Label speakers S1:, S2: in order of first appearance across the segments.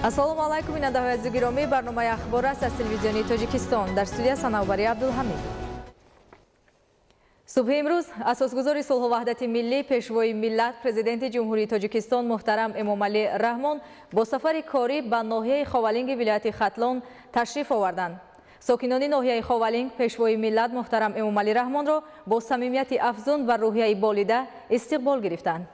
S1: Ассалому алайкум, бинандаҳои азизу гиромӣ. Барномаи ахбор аст аз телевизиони Тоҷикистон. Дар студия Санавбари Абдулҳамид. Субҳи имрӯз асосгузори сулҳу ваҳдати миллӣ, пешвои миллат, президенти Ҷумҳурии Тоҷикистон муҳтарам Эмомалӣ Раҳмон бо сафари корӣ ба ноҳияи Ховалинги вилояти Хатлон ташриф оварданд. Сокинони ноҳияи Ховалинг пешвои миллат муҳтарам Эмомалӣ Раҳмонро бо самимияти афзун ва рӯҳияи болида истиқбол гирифтанд.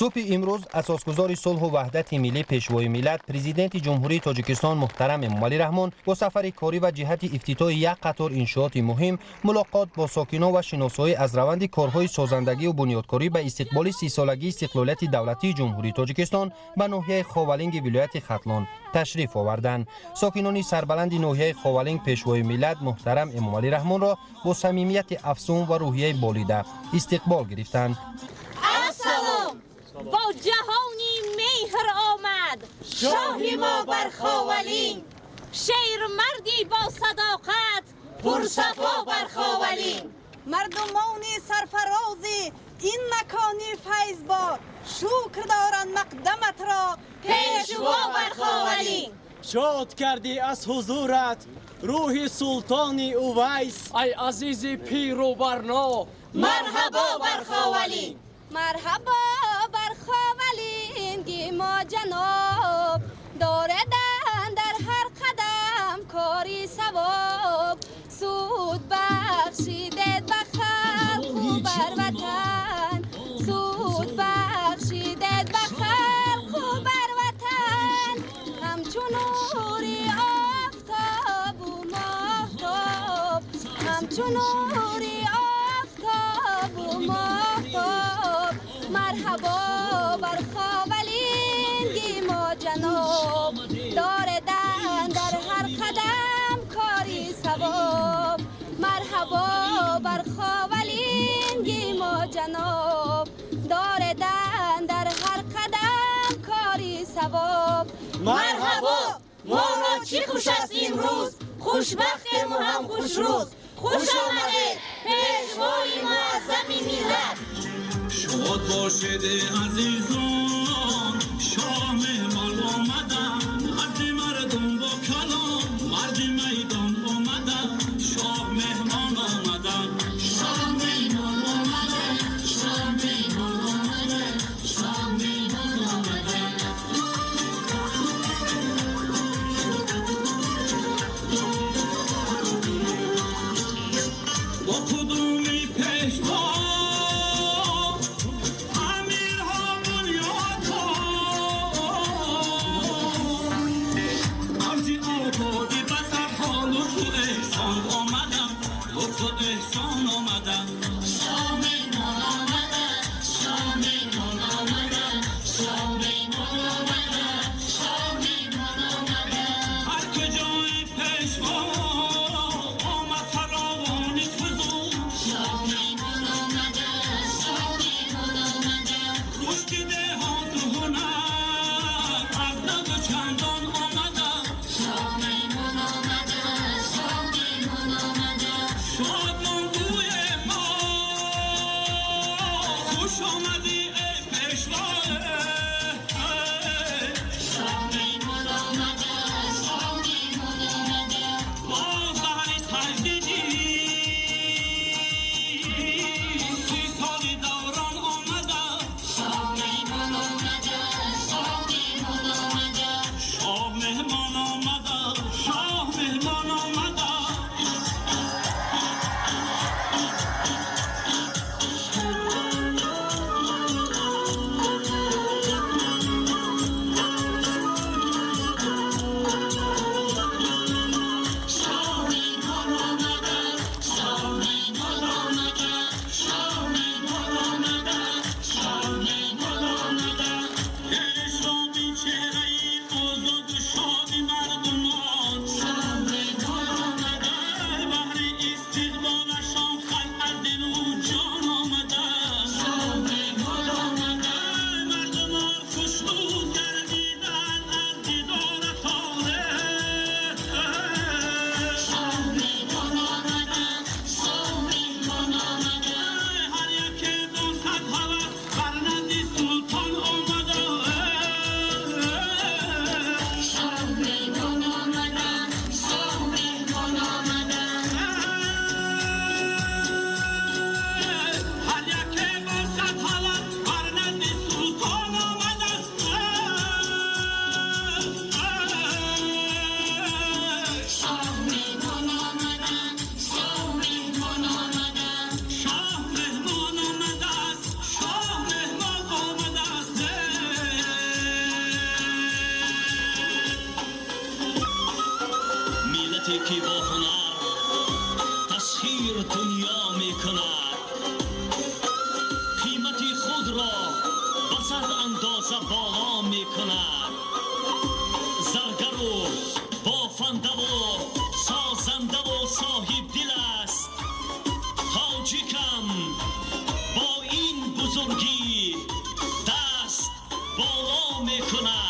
S2: Субҳи имрӯз асосгузори сулҳу ваҳдати миллӣ, пешвои миллат, президенти Ҷумҳурии Тоҷикистон муҳтарам Эмомалӣ Раҳмон бо сафари корӣ ва ҷиҳати ифтитоҳи як қатор иншооти муҳим, мулоқот бо сокинон ва шиносоӣ аз раванди корҳои созандагию бунёдкорӣ ба истиқболи 30-солагии истиқлолияти давлатии Ҷумҳурии Тоҷикистон ба ноҳияи Ховалинги вилояти Хатлон ташриф оварданд. Сокинони сарбаланди ноҳияи Ховалинг пешвои миллат муҳтарам Эмомалӣ Раҳмонро бо самимияти афзун ва рӯҳияи болида истиқбол гирифтанд.
S3: Бо ҷаҳони меҳр омад шоҳи мо бар Ховалинг, шермарди бо садоқат пурсафо бар Ховалинг.
S4: Мардумони сарфарози ин макони файзбор шукр доранд мақдаматро
S3: пешво бар Ховалинг.
S5: Шод кардӣ аз ҳузурат рӯҳи султони Увайс,
S6: ай азизи пиру барно
S3: марҳабо бар Ховалинг.
S4: Марҳабо бар Ховалинги мо ҷаноб, дорадан дар ҳар қадам кори савоб, суд бахшидед ба халқу бар ватан, суд бахшидед ба халқу бар ватан, ҳамчун нури офтобу моҳтоб, ҳамчун нури офтобу моҳтоб. Марҳабо бар Ховалинги мо ҷаноб, дорадан дар ҳар қадам кори савоб. Марҳабо бар Ховалинги мо ҷаноб, дорадан дар ҳар қадам кори савоб.
S3: Марҳабо, моро чӣ хуш аст имрӯз, хушбахтему ҳам хушрӯз. Хуш омадед пешвои муаззами миллат.
S7: Шод бошед азизон, шоҳ меҳмон омада, марди мардум бо калом, марди майдон омада, шоҳ меҳмон омада, шоҳ меҳмон омада, шоҳ меҳмон омада, шоҳ меҳмон омада. Бо қудуми пешво Касе ки бо ҳунар тасхир дунё мекунад, қимати худро ба сад андоза боло мекунад. Заргару бофандаву созандаву соҳибдил аст. Тоҷикам бо ин бузургӣ даст боло мекунад.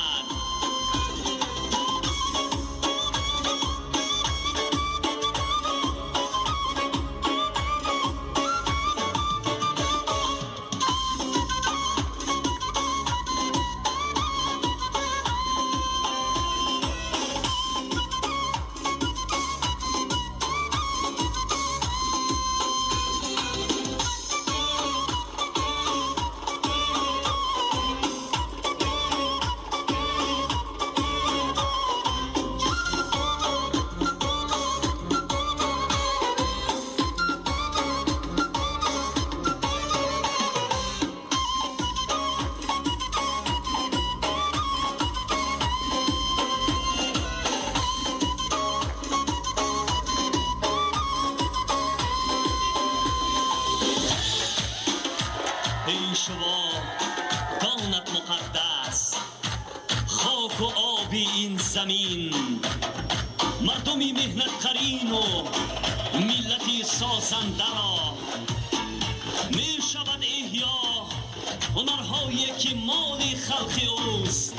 S7: Пешво донат муқаддас, хоку оби ин замин, мардуми меҳнатқарину миллати созандаро мешавад эҳё ҳунарҳое ки моли халқи ӯст,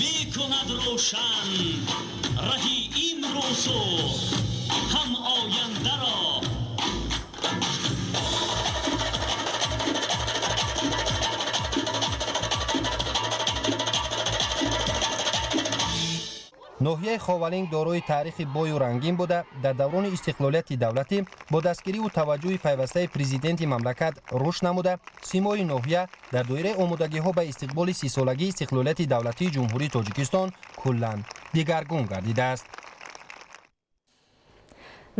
S7: мекунад рӯшан раҳи имрӯзу ҳам ояндаро.
S2: Ноҳияи Ховалинг дорои таърихи бою рангин буда, дар даврони истиқлолияти давлатӣ бо дастгириву таваҷҷӯҳи пайвастаи президенти мамлакат рушд намуда, симои ноҳия дар доираи омодагиҳо ба истиқболи 30-солагии истиқлолияти давлатии Ҷумҳурии Тоҷикистон куллан дигаргун гардидааст.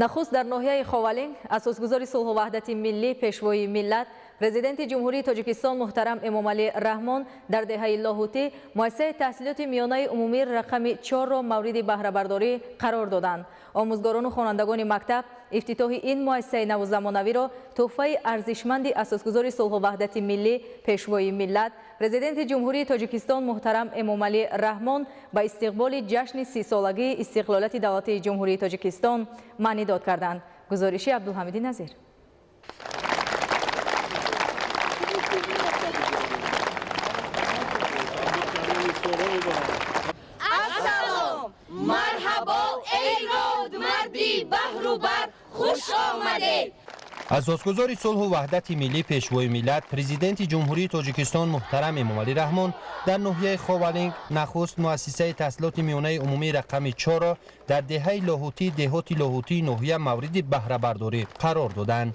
S1: Нахуст дар ноҳияи Ховалинг асосгузори сулҳу ваҳдати миллӣ, пешвои миллат, президенти Ҷумҳурии Тоҷикистон муҳтарам Эмомалӣ Раҳмон дар деҳаи Лоҳутӣ муассисаи таҳсилоти миёнаи умумии рақами 4-ро мавриди баҳрабардорӣ қарор доданд. Омӯзгорону хонандагони мактаб ифтитоҳи ин муассисаи навзамонавиро тӯҳфаи арзишманди асосгузори сулҳу ваҳдати миллӣ, пешвои миллат, президенти Ҷумҳурии Тоҷикистон муҳтарам Эмомалӣ Раҳмон ба истиқболи ҷашни 30-солагии истиқлолияти давлатии Ҷумҳурии Тоҷикистон маънидод карданд. Гузориши Абдулҳамиди Назир.
S3: Ассалом, марҳабо, эй родмарди баҳру бар, хуш омадед!
S2: Асосгузори сулҳу ваҳдати миллӣ, пешвои миллат, президенти Ҷумҳурии Тоҷикистон муҳтарам Эмомалӣ Раҳмон дар ноҳияи Ховалинг нахуст муассисаи таҳсилоти миёнаи умумии рақами 4-ро дар деҳаи Лоҳутӣ, деҳоти Лоҳутии ноҳия мавриди баҳрабардорӣ қарор доданд.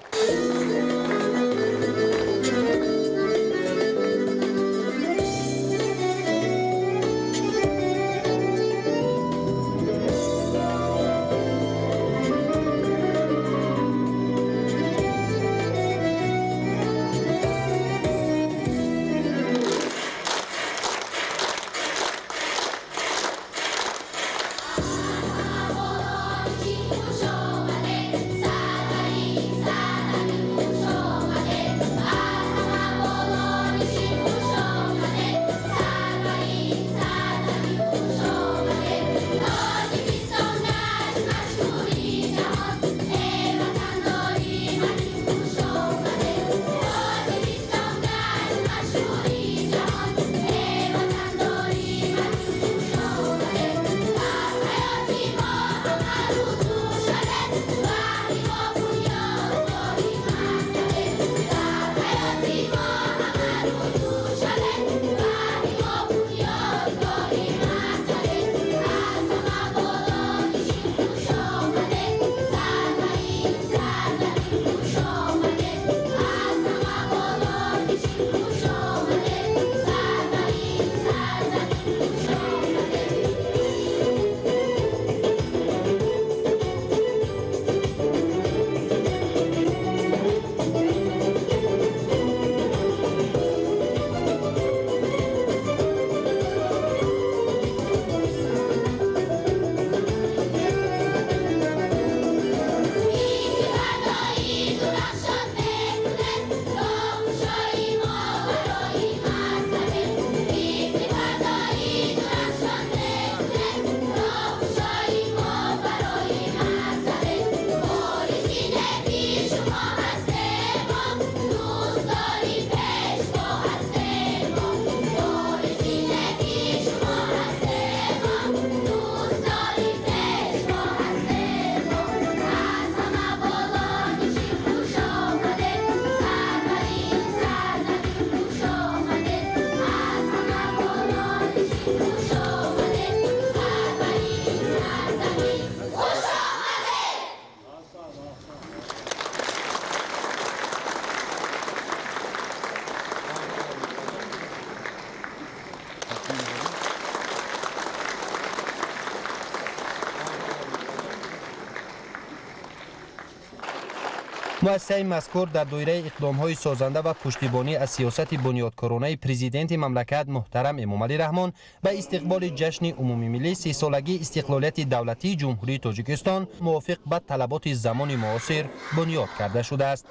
S2: Муассисаи мазкур дар доираи иқдомҳои созанда ва пуштибонӣ аз сиёсати бунёдкоронаи президенти мамлакат муҳтарам Эмомалӣ Раҳмон ба истиқболи ҷашни умумимиллӣ 30-солагии истиқлолияти давлатии Ҷумҳурии Тоҷикистон мувофиқ ба талаботи замони муосир бунёд карда шудааст.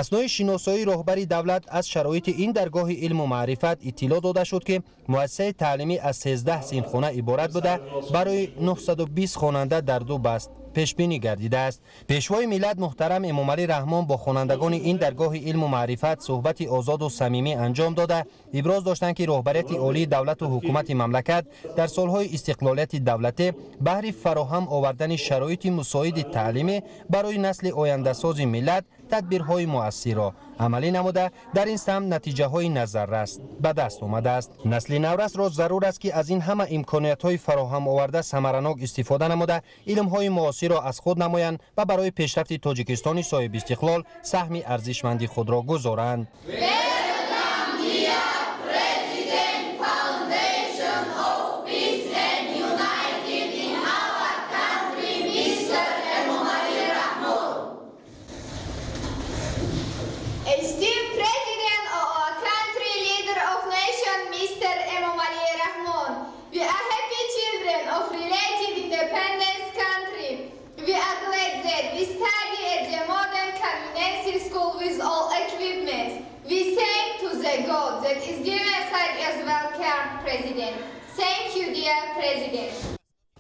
S2: Аснои шиносоии роҳбари давлат аз шароити ин даргоҳи илму маърифат иттилоъ дода шуд, ки муассисаи таълимӣ аз 13 синфхона иборат буда, барои 920 хонанда дар ду баст пешбинӣ гардидааст. Пешвои миллат муҳтарам Эмомалӣ Раҳмон бо хонандагони ин даргоҳи илму маърифат суҳбати озоду самимӣ анҷом дода, иброз доштанд, ки роҳбарияти олии давлату ҳукумати мамлакат дар солҳои истиқлолияти давлатӣ баҳри фароҳам овардани шароити мусоиди таълимӣ барои насли ояндасози миллат тадбирҳои муассирро амалӣ намуда, дар ин самт натиҷаҳои назаррас ба даст омадааст. Насли наврасро зарур аст, ки аз ин ҳама имкониятҳои фароҳам оварда самаранок истифода намуда, илмҳои муосирро аз худ намоянд ва барои пешрафти Тоҷикистони соҳибистиқлол саҳми арзишманди худро гузоранд.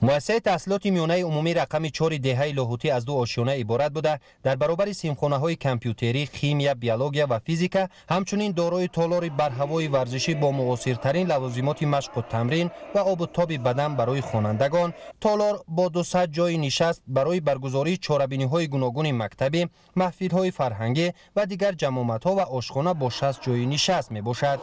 S2: Муассисаи таҳсилоти миёнаи умумӣ рақами 4 деҳаи Лоҳутӣ аз ду ошёна иборат буда, дар баробари синфхонаҳои компютерӣ, химия, биология ва физика ҳамчунин дорои толори барҳавои варзишӣ бо муосиртарин лавозимоти машқу тамрин ва обу тоби бадан барои хонандагон, толор бо 200 ҷойи нишаст барои баргузории чорабиниҳои гуногуни мактабӣ, маҳфилҳои фарҳангӣ ва дигар ҷамъомадҳо ва ошхона бо 60 ҷойи нишаст мебошад.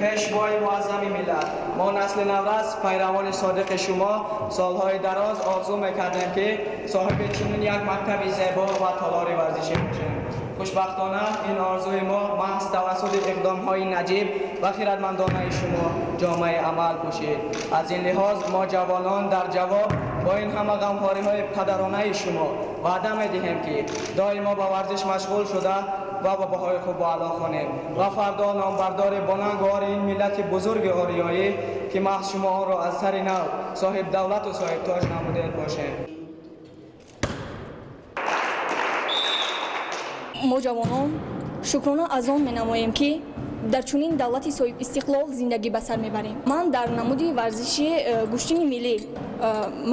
S8: Пешвои муаззами миллат, мо насли наврас, пайравони содиқи шумо, солҳои дароз орзу мекардем, ки соҳиби чунин як мактаби зебо ва толори варзишӣ бошем. Хушбахтона ин орзуи мо маҳз тавассути иқдомҳои наҷиб ва хирадмандонаи шумо ҷомаи амал пӯшид. Аз ин лиҳоз мо ҷавонон дар ҷавоб бо ин ҳама ғамхориҳои падаронаи шумо ваъда медиҳем, ки доимо ба варзиш машғул шуда ва ба баҳои хуб аъло хонем ва фардо номбардори бонангори ин миллати бузурги ориёӣ, ки маҳз шумо онро аз сари нав соҳиб давлату соҳиб тоҷ намудед, бошем.
S9: Мо ҷавонон шукрона аз он менамоем, ки дар чунин давлати соҳибистиқлол зиндагӣ ба сар мебарем. Ман дар намуди варзиши гӯштини миллӣ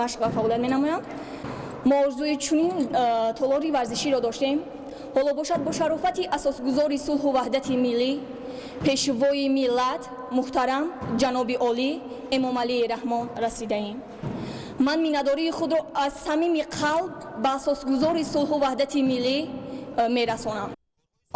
S9: машқ ва фаъолият менамоям. Мо орзуи чунин толори варзиширо доштем. Ҳоло бошад бо шарофати асосгузори сулҳу ваҳдати миллӣ, пешвои миллат муҳтарам ҷаноби олӣ Эмомалӣ Раҳмон расидаем. Ман миннатдории худро аз самими қалб ба асосгузори сулҳу ваҳдати миллӣ мерасонам.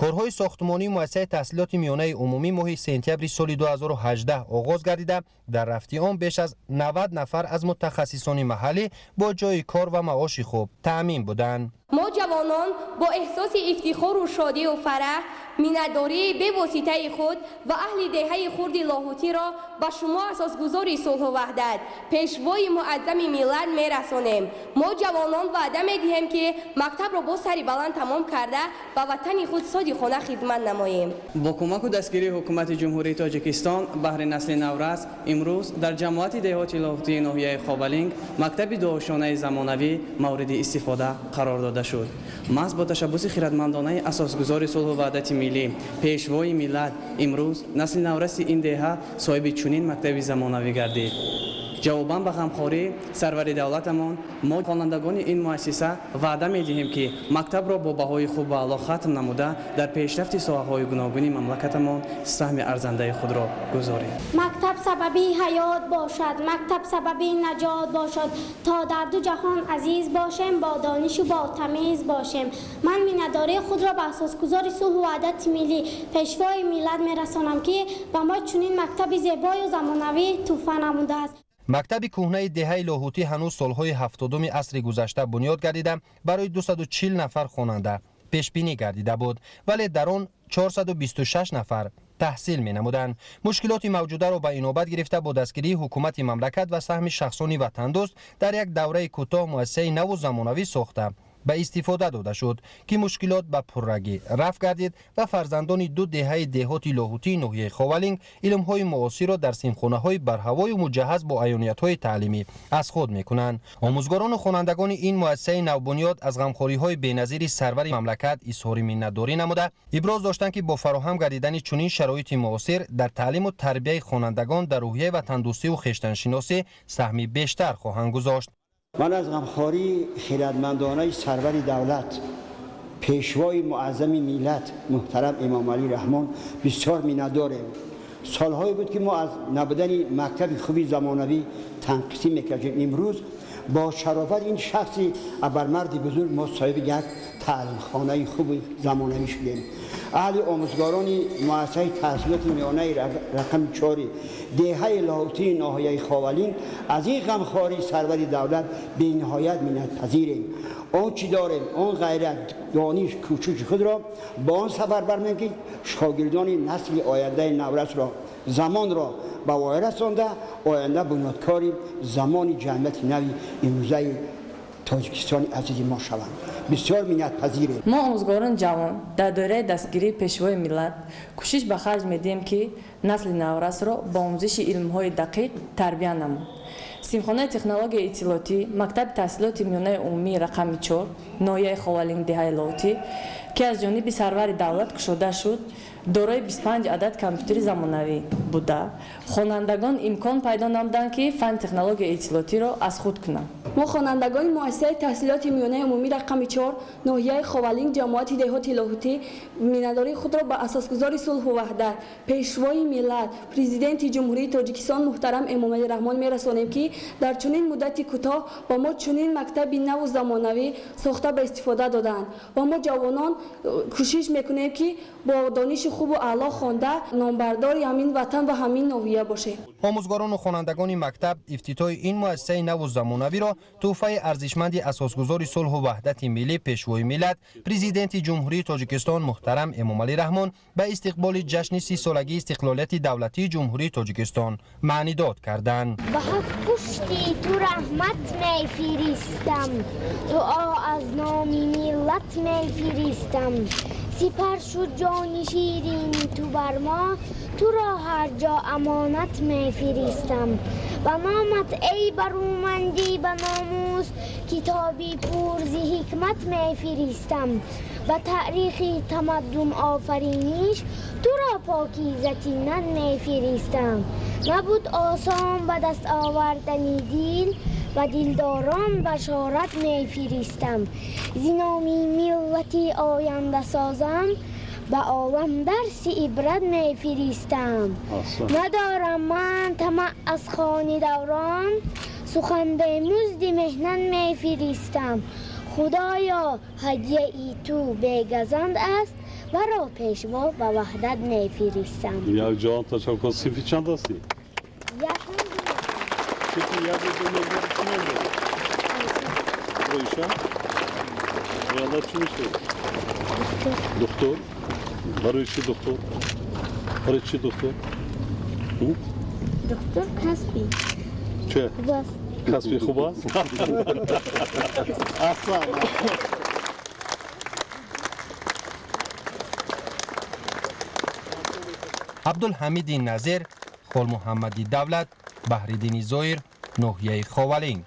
S2: Корҳои сохтмонии муассисаи таҳсилоти миёнаи умумӣ моҳи сентябри соли 2018 оғоз гардида, дар рафти он беш аз 90 нафар аз мутахассисони маҳаллӣ бо ҷойи кор ва маоши хуб таъмин буданд.
S10: Мо ҷавонон бо эҳсоси ифтихору шодию фараҳ миннатдории бевоситаи худ ва аҳли деҳаи хурди Лоҳутиро ба шумо, асосгузори сулҳу ваҳдат, пешвои муаззами миллат, мерасонем. Мо ҷавонон ваъда медиҳем, ки мактабро бо сари баланд тамом карда, ба ватани худ содиқона хидмат намоем.
S8: Бо кӯмаку дастгирии ҳукумати Ҷумҳурии Тоҷикистон баҳри насли наврас имрӯз дар ҷамоати деҳоти Лоҳутии ноҳияи Ховалинг мактаби дуошёнаи замонавӣ мавриди истифода қарор дода шуд. Маҳз бо ташаббуси хиратмандонаи асосгузори сулҳу ваҳдати миллӣ, пешвои миллат, имрӯз насли навраси ин деҳа соҳиби чунин мактаби замонавӣ гардид. Ҷавобан ба ғамхории сарвари давлатамон мо, хонандагони ин муассиса, ваъда медиҳем, ки мактабро бо баҳои хуб ва аъло хатм намуда, дар пешрафти соҳаҳои гуногуни мамлакатамон саҳми арзандаи худро гузорем.
S11: Мактаб сабаби ҳаёт бошад, мактаб сабаби наҷот бошад, то дар ду ҷаҳон азиз бошем, бо донишу бо тамиз бошем. Ман миннатдории худро ба асосгузори сулҳу ваҳдати миллӣ, пешвои миллат мерасонам, ки ба мо чунин мактаби зебою замонавӣ тӯҳфа намудааст.
S2: Мактаби кӯҳнаи деҳаи Лоҳутӣ ҳанӯз солҳои 70-уми асри гузашта бунёд гардида, барои 240 нафар хонанда пешбинӣ гардида буд, вале дар он 426 нафар таҳсил менамуданд. Мушкилоти мавҷударо ба инобат гирифта, бо дастгирии ҳукумати мамлакат ва саҳми шахсони ватандӯст дар як давраи кӯтоҳ муассисаи наву замонавӣ сохта ба истифода дода шуд, ки мушкилот ба пуррагӣ рафъ гардид ва фарзандони ду деҳаи деҳоти Лоҳутии ноҳияи Ховалинг илмҳои муосирро дар синфхонаҳои барҳавою муҷаҳҳаз бо аёниятҳои таълимӣ аз худ мекунанд. Омӯзгорону хонандагони ин муассисаи навбунёд аз ғамхориҳои беназири сарвари мамлакат изҳори миннатдорӣ намуда, иброз доштанд, ки бо фароҳам гардидани чунин шароити муосир дар таълиму тарбияи хонандагон дар рӯҳияи ватандӯстиву хештаншиносӣ саҳми бештар хоҳанд гузошт.
S12: Ман аз ғамхории хиратмандонаи сарвари давлат, пешвои муаззами миллат, муҳтарам Эмомалӣ Раҳмон бисёр миннатдорем. Солҳое буд, ки мо аз набудани мактаби хуби замонавӣ танқисӣ мекардем. Имрӯз бо шарофати ин шахси абармарди бузург мо соҳиби як таълимхонаи хуби замонавӣ шудем. Аҳли омӯзгорони муассисаи таҳсилоти миёнаи рақами 4-и деҳаи Лоҳутии ноҳияи Ховалинг аз ин ғамхории сарвари давлат бениҳоят миннатпазирем. Он чӣ дорем, он ғайрат, дониш, кӯшиши худро ба он сафарбар мекунем, ки шогирдони насли ояндаи наврасро, замонро ба воя расонда, оянда бунёдкори замони ҷамъияти нави имрӯзаи Тоҷикистони азизи мо шаванд. Бисёр миннатпазирем.
S13: Мо, омӯзгорони ҷавон, дар доираи дастгирии пешвои миллат кӯшиш ба харҷ медиҳем, ки насли наврасро бо омӯзиши илмҳои дақиқ тарбия намуд. Синфхонаи технологияи иттилоотӣ мактаби таҳсилоти миёнаи умумии рақами 4 ноҳияи Ховалинг, деҳаи Лоҳутӣ, ки аз ҷониби сарвари давлат кушода шуд, дорои 25 адад компютери замонавӣ буда, хонандагон имкон пайдо намуданд, ки фанни технологияи иттилоотиро аз худ кунанд.
S14: Мо, хонандагони муассисаи таҳсилоти миёнаи умумӣ рақами 4 ноҳияи Ховалинг, ҷамоати деҳоти Лоҳутӣ, миннатдории худро ба асосгузори сулҳу ваҳдат, пешвои миллат, президенти Ҷумҳурии Тоҷикистон муҳтарам Эмомалӣ Раҳмон мерасонем, ки дар чунин муддати кӯтоҳ ба мо чунин мактаби наву замонавӣ сохта ба истифода доданд ва мо, ҷавонон, кӯшиш мекунем, ки бо дониши хубу аъло хонда, номбардори ҳамин ватан ва ҳамин ноҳия бошем.
S2: Омӯзгорону хонандагони мактаб ифтитоҳи ин муассисаи наву замонавиро тӯҳфаи арзишманди асосгузори сулҳу ваҳдати миллӣ, пешвои миллат, президенти Ҷумҳурии Тоҷикистон муҳтарам Эмомалӣ Раҳмон ба истиқболи ҷашни 30-солагии истиқлолияти давлатии Ҷумҳурии Тоҷикистон маънидод карданд.
S15: Ба ҳафт пушти ту раҳмат мефиристам, дуо аз номи миллат мефиристам. Сипар шуд ҷони ширини ту бар мо, туро ҳар ҷо амонат мефиристам. Ба номат, эй барумандӣ ба номус, китоби пур зи ҳикмат мефиристам. Ба таърихи тамаддун офариниш туро покизатинат мефиристам. Набуд осон ба даст овардани дил, ба дилдорон башорат мефиристам. Зи номи миллати ояндасозам ба олам дарси ибрат мефиристам. Надорам ман тамаъ аз хони даврон, сухан бемузди меҳнат мефиристам. Худоё, ҳадияи ту бегазанд аст, варо пешво ба ваҳдат мефиристам.
S16: Як ҷон ташаккур. Синфи чанд ҳастӣ?
S15: Якум.
S16: Синфи як. Ду мегӯяд, чӣ ном дорӣ? Роиша. Оянда чӣ мешавӣ? Духтур. Барои чӣ духтур? Барои чӣ духтур?
S15: Духтур касби.
S16: Чӣ? Касби хуб аст? Аҳсан.
S2: Абдулҳамиди Назир, Холмуҳаммади Давлат, Баҳриддини Зоир, ноҳияи Ховалинг.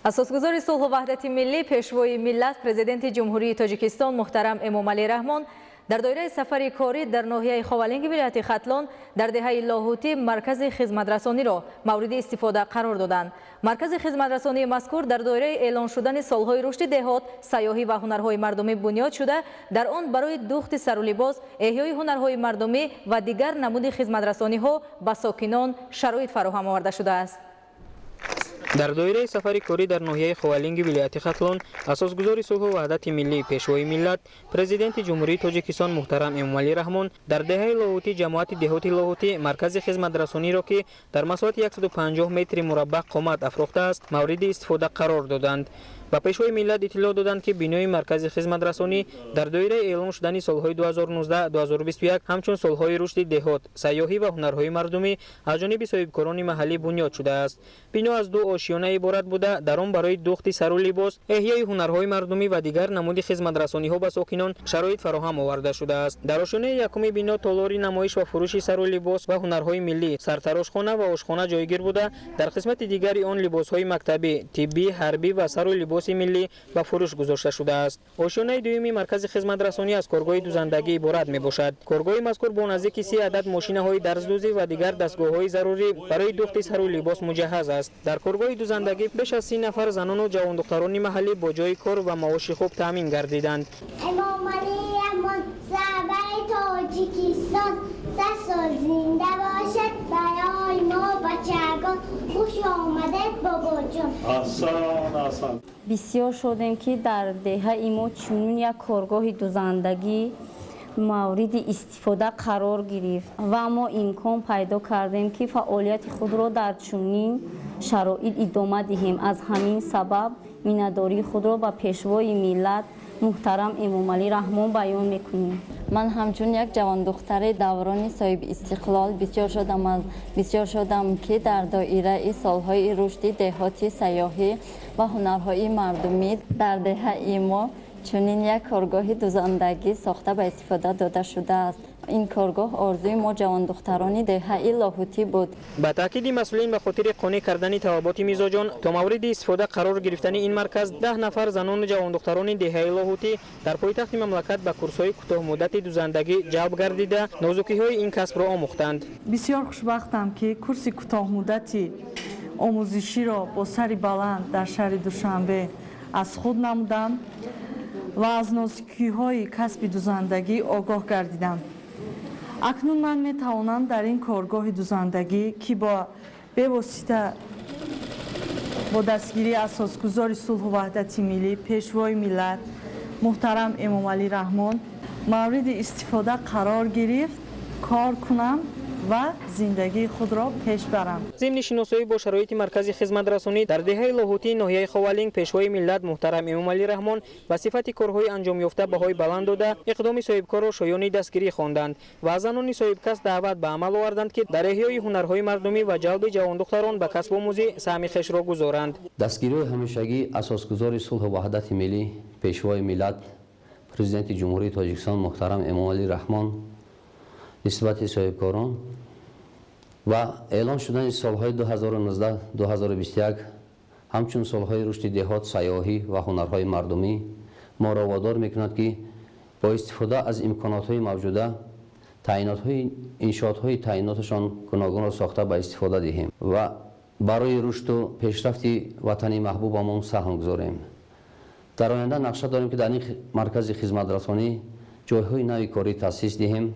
S1: Асосгузори сулҳу ваҳдати миллӣ, Пешвои миллат, Президенти Ҷумҳурии Тоҷикистон муҳтарам Эмомалӣ Раҳмон дар доираи сафари корӣ дар ноҳияи Ховалинги вилояти Хатлон дар деҳаи Лоҳутӣ маркази хизматрасониро мавриди истифода қарор доданд. Маркази хизматрасонии мазкур дар доираи эълон шудани солҳои рушди деҳот, сайёҳӣ ва ҳунарҳои мардумӣ бунёд шуда, дар он барои духти сару либос, эҳёи ҳунарҳои мардумӣ ва дигар намуди хизматрасониҳо ба сокинон шароит фароҳам оварда шудааст.
S17: Дар доираи сафари корӣ дар ноҳияи Ховалинги вилояти Хатлон асосгузори сулҳу ваҳдати миллӣ, Пешвои миллат, Президенти Ҷумҳурии Тоҷикистон муҳтарам Эмомалӣ Раҳмон дар деҳаи Лоҳутӣ, ҷамоати деҳоти Лоҳутӣ маркази хизматрасониро, ки дар масоҳати 150 метри мураббаъ қомат афрохтааст, мавриди истифода қарор доданд. Ба Пешвои миллат иттилоъ доданд, ки бинои маркази хизматрасонӣ дар доираи эълон шудани солҳои 2019-2021 ҳамчун солҳои рушди деҳот, сайёҳӣ ва ҳунарҳои мардумӣ аз ҷониби соҳибкорони маҳаллӣ бунёд шудааст. Бино аз ду ошиёна иборат буда, дар он барои духти сару либос, эҳёи ҳунарҳои мардумӣ ва дигар намуди хизматрасониҳо ба сокинон шароит фароҳам оварда шудааст. Дар ошёнаи якуми бино толори намоиш ва фурӯши сару либос ва ҳунарҳои миллӣ, сартарошхона ва ошхона ҷойгир буда, дар қисмати дигари он либосҳои мактабӣ, тиббӣ, ҳарбӣ ва сару либоси миллӣ ба фурӯш гузошта шудааст. Ошёнаи дуюми маркази хизматрасонӣ аз коргоҳи дузандагӣ иборат мебошад. Коргоҳи мазкур бо наздики 30 адад мошинаҳои дарздӯзӣ ва дигар дастгоҳҳои зарурӣ барои духти сару либос муҷаҳҳаз аст. Дар коргоҳи дузандагӣ беш аз 30 нафар занону ҷавондухтарони маҳаллӣ бо ҷои кор ва маоши хуб таъмин гардиданд.
S15: Эмомалӣ Раҳмон, сарвари Тоҷикистон, 100 сол зинда бошад барои мо бачагон. Хуш омадед, бобоҷон.
S16: Аҳсан, аҳсан.
S18: Бисёр шодем, ки дар деҳаи мо чунин як коргоҳи дузандагӣ мавриди истифода қарор гирифт ва мо имкон пайдо кардем, ки фаъолияти худро дар чунин шароит идома диҳем. Аз ҳамин сабаб миннатдории худро ба Пешвои миллат муҳтарам Эмомалӣ Раҳмон баён мекунем.
S19: Ман ҳамчун як ҷавондухтари даврони соҳиби истиқлол бисёр шодам, ки дар доираи солҳои рушди деҳоти, сайёҳӣ ва ҳунарҳои мардумӣ дар деҳаи мо чунин як коргоҳи дузандагӣ сохта ба истифода дода шудааст. Ин коргоҳ орзуи мо ҷавондухтарони деҳаи Лоҳутӣ буд.
S17: Ба таъкиди масъулин, ба хотири қонеъ кардани талаботи мизоҷон то мавриди истифода қарор гирифтани ин марказ, 10 нафар занону ҷавондухтарони деҳаи Лоҳутӣ дар пойтахти мамлакат ба курсҳои кӯтоҳмуддати дузандагӣ ҷалб гардида, нозукиҳои ин касбро омӯхтанд.
S20: Бисёр хушбахтам, ки курси кӯтоҳмуддати омӯзиширо бо сари баланд дар шаҳри Душанбе аз худ намудам ва аз нозукиҳои касби дузандагӣ огоҳ гардидам. Акнун ман метавонам дар ин коргоҳи дузандагӣ, ки бо бевосита бо дастгирии асосгузори сулҳу ваҳдати миллӣ, Пешвои миллат муҳтарам Эмомалӣ Раҳмон мавриди истифода қарор гирифт, кор кунам ва зиндагии худро пеш барам.
S17: Зимни шиносоӣ бо шароити маркази хизматрасонӣ дар деҳаи Лоҳутӣ ноҳияи Ховалинг, Пешвои миллат муҳтарам Эмомалӣ Раҳмон ба сифати корҳои анҷомёфта баҳои баланд дода, иқдоми соҳибкорро шоёни дастгирӣ хонданд ва аз занони соҳибкасб даъват ба амал оварданд, ки дар эҳёи ҳунарҳои мардумӣ ва ҷалби ҷавондухтарон ба касбомӯзӣ саҳми хешро гузоранд.
S21: Дастгириҳои ҳамешагӣ асосгузори сулҳу ваҳдати миллӣ, Пешвои миллат, Президенти Ҷумҳурии Тоҷикистон муҳтарам Эмомалӣ Раҳмон нисбати соҳибкорон ва эълон шудани солҳои 2019-2021 ҳамчун солҳои рушди деҳот, сайёҳӣ ва ҳунарҳои мардумӣ моро водор мекунад, ки бо истифода аз имконотҳои мавҷуда иншоотҳои таъиноташон гуногунро сохта ба истифода диҳем ва барои рушду пешрафти ватани маҳбубамон саҳм гузорем. Дар оянда нақша дорем, ки дар ин маркази хизматрасонӣ ҷойҳои нави корӣ таъсис диҳем.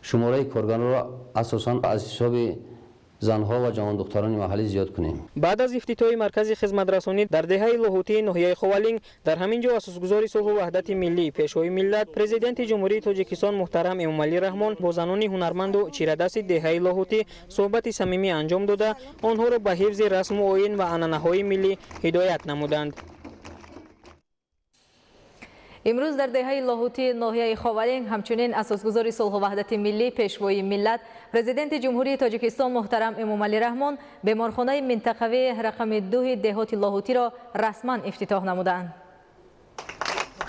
S21: Шумораи коргаронро асосан аз ҳисоби занҳо ва ҷавондухтарони маҳаллӣ зиёд кунем.
S17: Баъд аз ифтитоҳи маркази хизматрасонӣ дар деҳаи Лоҳутии ноҳияи Ховалинг, дар ҳамин ҷо асосгузори сулҳу ваҳдати миллӣ, Пешвои миллат, Президенти Ҷумҳурии Тоҷикистон муҳтарам Эмомалӣ Раҳмон бо занони ҳунарманду чирадасти деҳаи Лоҳутӣ суҳбати самимӣ анҷом дода, онҳоро ба ҳифзи расму оин ва анъанаҳои миллӣ ҳидоят намуданд.
S1: Имрӯз дар деҳаи Лоҳутии ноҳияи Ховалинг ҳамчунин асосгузори сулҳу ваҳдати миллӣ, пешвои миллат, президенти Ҷумҳурии Тоҷикистон муҳтарам Эмомалӣ Раҳмон беморхонаи минтақавии рақами 2 деҳоти Лоҳутиро расман ифтитоҳ намуданд.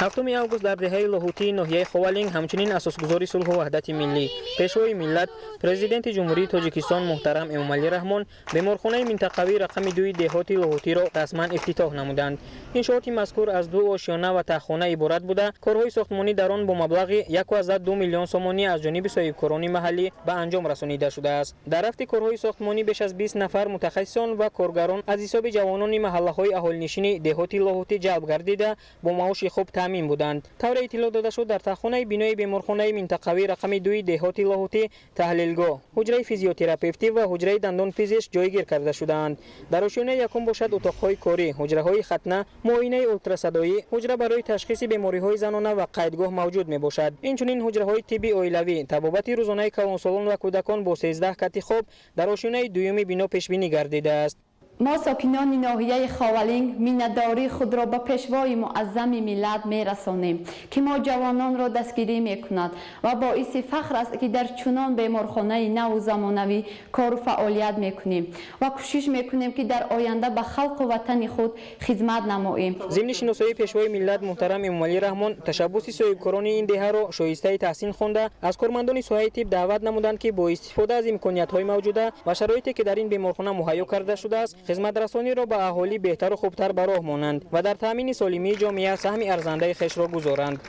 S17: 7 август дар деҳаи Лоҳутии ноҳияи Ховалинг ҳамчунин асосгузори сулҳу ваҳдати миллӣ, пешвои миллат, президенти Ҷумҳурии Тоҷикистон муҳтарам Эмомалӣ Раҳмон беморхонаи минтақавии рақами 2 деҳоти Лоҳутиро расман ифтитоҳ намуданд. Иншооти мазкур аз 2 ошёна ва таххона иборат буда, корҳои сохтмонӣ дар он бо маблағи 1,2 миллион сомонӣ аз ҷониби соҳибкорони маҳаллӣ ба анҷом расонида шудааст. Дар рафти корҳои сохтмонӣ беш аз 20 нафар мутахассисон ва коргарон аз ҳисоби ҷавонони маҳаллаҳои аҳолинишини деҳоти Лоҳутӣ ҷалб гардида, бо маоши хуб таъмин буданд. Тавре иттилоъ дода шуд, дар таххонаи бинои беморхонаи минтақавии рақами 2 деҳоти Лоҳутӣ таҳлилгоҳ, ҳуҷраи физиотерапевтӣ ва ҳуҷраи дандонпизишк ҷойгир карда шудаанд. Дар ошёнаи якум бошад утоқҳои корӣ, ҳуҷраҳои хатна, муоинаи ултрасадоӣ, ҳуҷра барои ташхиси бемориҳои занона ва қайдгоҳ мавҷуд мебошад. Инчунин ҳуҷраҳои тибби оилавӣ, табобати рӯзонаи калонсолон ва кӯдакон бо 13 кати хоб дар ошёнаи дуюми бино пешбинӣ гардидааст.
S5: Мо сокинони ноҳияи Ховалинг миннатдории худро ба пешвои муаззами миллат мерасонем, ки мо ҷавононро дастгирӣ мекунад ва боиси фахр аст, ки дар чунон беморхонаи наву замонавӣ кору фаъолият мекунем ва кӯшиш мекунем, ки дар оянда ба халқу ватани худ хизмат намоем.
S17: Зимни шиносоии пешвои миллат муҳтарам Эмомалӣ Раҳмон ташаббуси соҳибкорони ин деҳаро шоистаи таҳсин хонда, аз кормандони соҳаи тиб даъват намуданд, ки бо истифода аз имкониятҳои мавҷуда ва шароите, ки дар ин беморхона муҳайё карда шудааст, хизматрасониро ба аҳолӣ беҳтару хубтар ба роҳ монанд ва дар таъмини солимии ҷомеа саҳми арзандаи хешро гузоранд.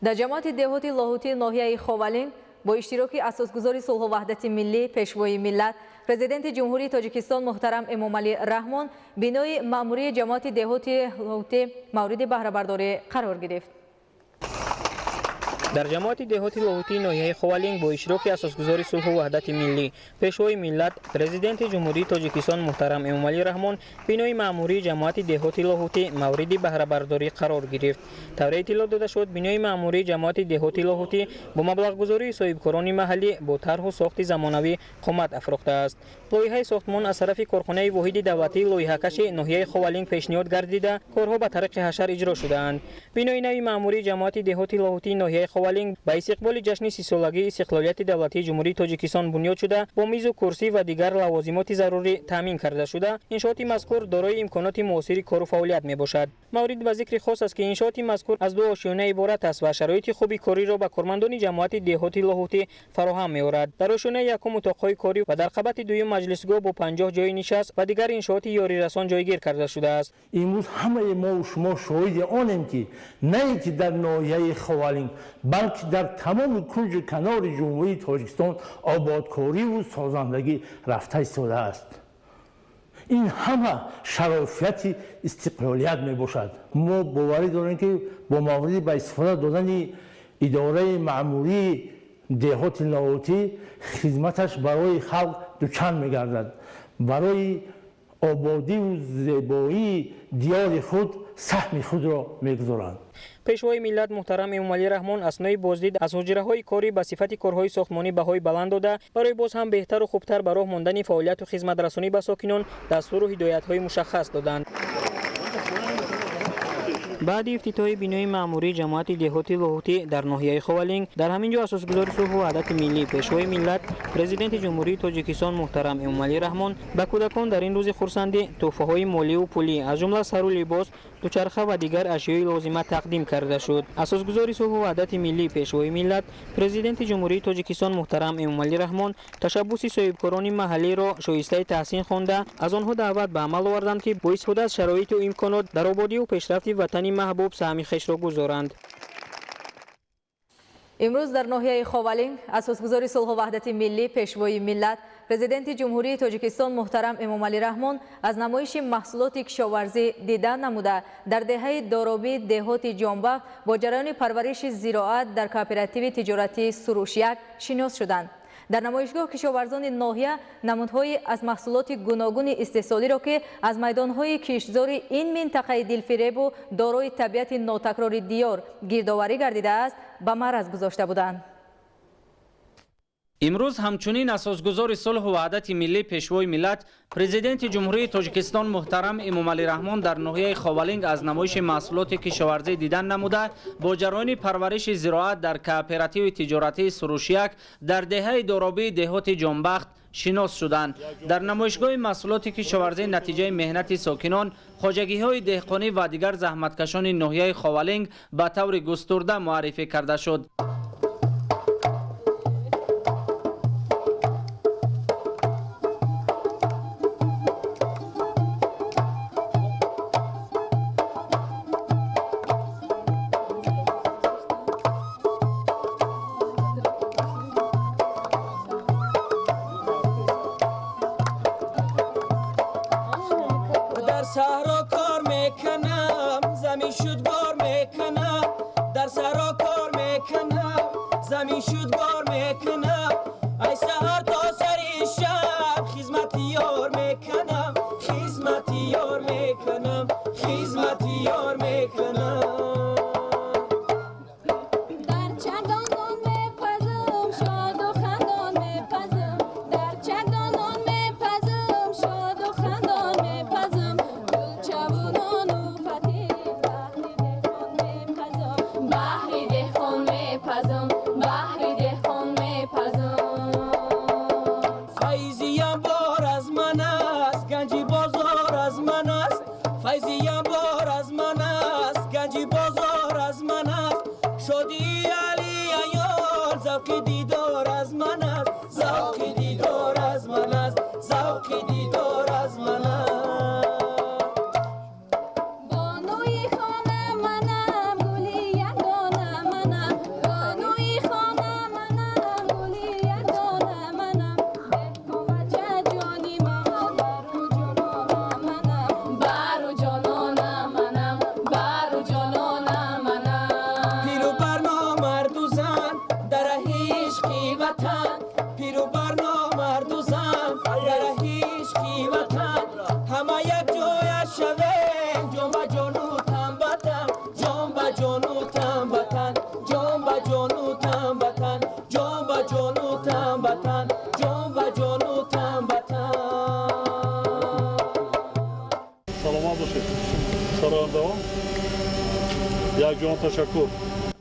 S1: Дар ҷамоати деҳоти Лоҳутии ноҳияи Ховалинг бо иштироки асосгузори сулҳу ваҳдати миллӣ, пешвои миллат, президенти Ҷумҳурии Тоҷикистон муҳтарам Эмомалӣ Раҳмон бинои маъмурии ҷамоати деҳоти Лоҳутӣ мавриди баҳрабардорӣ қарор гирифт.
S17: Дар ҷамоати деҳоти Лоҳутии ноҳияи Ховалинг бо иштироки асосгузори сулҳу ваҳдати миллӣ, пешвои миллат, президенти Ҷумҳурии Тоҷикистон муҳтарам Эмомалӣ Раҳмон бинои маъмурии ҷамоати деҳоти Лоҳутӣ мавриди баҳрабардорӣ қарор гирифт. Тавре иттилоъ дода шуд, бинои маъмурии ҷамоати деҳоти Лоҳутӣ бо маблағгузории соҳибкорони маҳаллӣ бо тарҳу сохти замонавӣ қомат афрохтааст. Лоиҳаи сохтмон аз тарафи корхонаи воҳиди давлатии лоиҳакаши ноҳияи Ховалинг пешниҳод гардида, корҳо ба тариқи ҳашар иҷро шудаанд. Бинои нави маъмурии ҷамоати деҳоти Лоҳутии ноҳияи Ховалинг ба истиқболи ҷашни 30-солагии истиқлолияти давлатии Ҷумҳурии Тоҷикистон бунёд шуда, бо мизу курсӣ ва дигар лавозимоти зарурӣ таъмин карда шуда, иншооти мазкур дорои имконоти муосири кору фаъолият мебошад. Маврид ба зикри хос аст, ки иншооти мазкур аз 2 ошёна иборат аст ва шароити хуби кориро ба кормандони ҷамоати деҳоти Лоҳутӣ фароҳам меорад. Дар ошёнаи якум утоқҳои корӣ ва дар қабати дуюм маҷлисгоҳ бо 50 ҷои нишаст ва дигар иншооти ёрирасон ҷойгир карда шудааст.
S22: Имрӯз ҳамаи мову шумо шоҳиди онем, ки на ин ки дар ноҳияи Ховалинг, балки дар тамоми кунҷу канори Ҷумҳурии Тоҷикистон ободкориву созандагӣ рафта истодааст. Ин ҳама шарофияти истиқлолият мебошад. Мо боварӣ дорем, ки бо мавриди ба истифода додани идораи маъмурии деҳоти Лоҳутӣ хизматаш барои халқ дучанд мегардад, барои ободиву зебоии диёри худ саҳми худро мегузоранд.
S17: Пешвои миллат муҳтарам Эмомалӣ Раҳмон аснои боздид аз ҳуҷраҳои корӣ ба сифати корҳои сохтмонӣ баҳои баланд дода, барои боз ҳам беҳтару хубтар ба роҳ мондани фаъолияту хизматрасонӣ ба сокинон дастуру ҳидоятҳои мушаххас доданд. Баъди ифтитоҳи бинои маъмурии ҷамоати деҳоти Лоҳутӣ дар ноҳияи Ховалинг, дар ҳамин ҷо асосгузори сулҳу ваҳдати миллӣ, пешвои миллат, президенти Ҷумҳурии Тоҷикистон муҳтарам Эмомалӣ Раҳмон ба кӯдакон дар ин рӯзи хурсандӣ тӯҳфаҳои моливу пулӣ, аз ҷумла сару либос, дучарха ва дигар ашёи лозима тақдим карда шуд. Асосгузори сулҳу ваҳдати миллӣ, пешвои миллат, президенти Ҷумҳурии Тоҷикистон муҳтарам Эмомалӣ Раҳмон ташаббуси соҳибкорони маҳаллиро шоистаи таҳсин хонда, аз онҳо даъват ба амал оварданд, ки бо истифода аз шароиту имконот дар ободиву пешрафти ватани маҳбуб саҳми хешро гузоранд.
S1: Имрӯз дар ноҳияи Ховалинг асосгузори сулҳу ваҳдати миллӣ, пешвои миллат, президенти Ҷумҳурии Тоҷикистон муҳтарам Эмомалӣ Раҳмон аз намоиши маҳсулоти кишоварзӣ дида намуда, дар деҳаи Доробӣ деҳоти Ҷонбах бо ҷараёни парвариши зироат дар кооперативи тиҷоратии Сурӯш-1 шинос шуданд. Дар намоишгоҳ кишоварзони ноҳия намудҳои аз маҳсулоти гуногуни истеҳсолиро, ки аз майдонҳои киштзори ин минтақаи дилфиребу дорои табиати нотакрори диёр гирдоварӣ гардидааст, ба маъраз гузошта буданд.
S4: Имрӯз ҳамчунин асосгузори сулҳу ваҳдати миллӣ, Пешвои миллат, Президенти Ҷумҳурии Тоҷикистон муҳтарам Эмомалӣ Раҳмон дар ноҳияи Ховалинг аз намоиши маҳсулоти кишоварзӣ дидан намуда, бо ҷараёни парвариши зироат дар кооперативи тиҷоратии Сурушяк дар деҳаи Доробии деҳоти Ҷонбахт шинос шуданд. Дар намоишгоҳи маҳсулоти кишоварзӣ натиҷаи меҳнати сокинон, хоҷагиҳои деҳқонӣ ва дигар заҳматкашони ноҳияи Ховалинг ба таври густурда муаррифӣ карда шуд.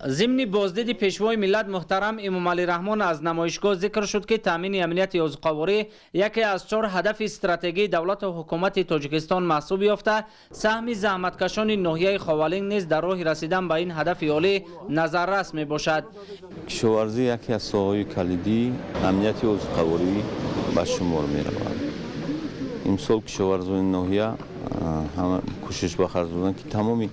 S4: Зимни боздиди пешвои миллат муҳтарам Эмомалӣ Раҳмон аз намоишгоҳ зикр шуд, ки таъмини амнияти озуқаворӣ яке аз чор ҳадафи стратегии давлату ҳукумати Тоҷикистон маҳсуб ёфта, саҳми заҳматкашони ноҳияи Ховалинг низ дар роҳи расидан ба ин ҳадафи олӣ назаррас мебошад.
S6: Кишоварзӣ яке аз соҳаҳои калидии амнияти озуқаворӣ ба шумор меравад. Имсол кишоварзони ноҳия кӯшиш ба харҷ доданд, ки тамоми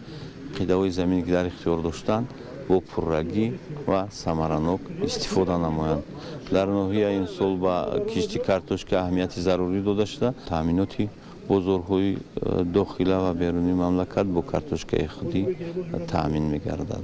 S6: қидаҳои замине, ки дар ихтиёр доштанд, бо пуррагӣ ва самаранок истифода намоянд. Дар ноҳия имсол ба кишти картошка аҳамияти зарурӣ дода шуда, таъминоти бозорҳои дохила ва берунии мамлакат бо картошкаи худӣ таъмин мегардад.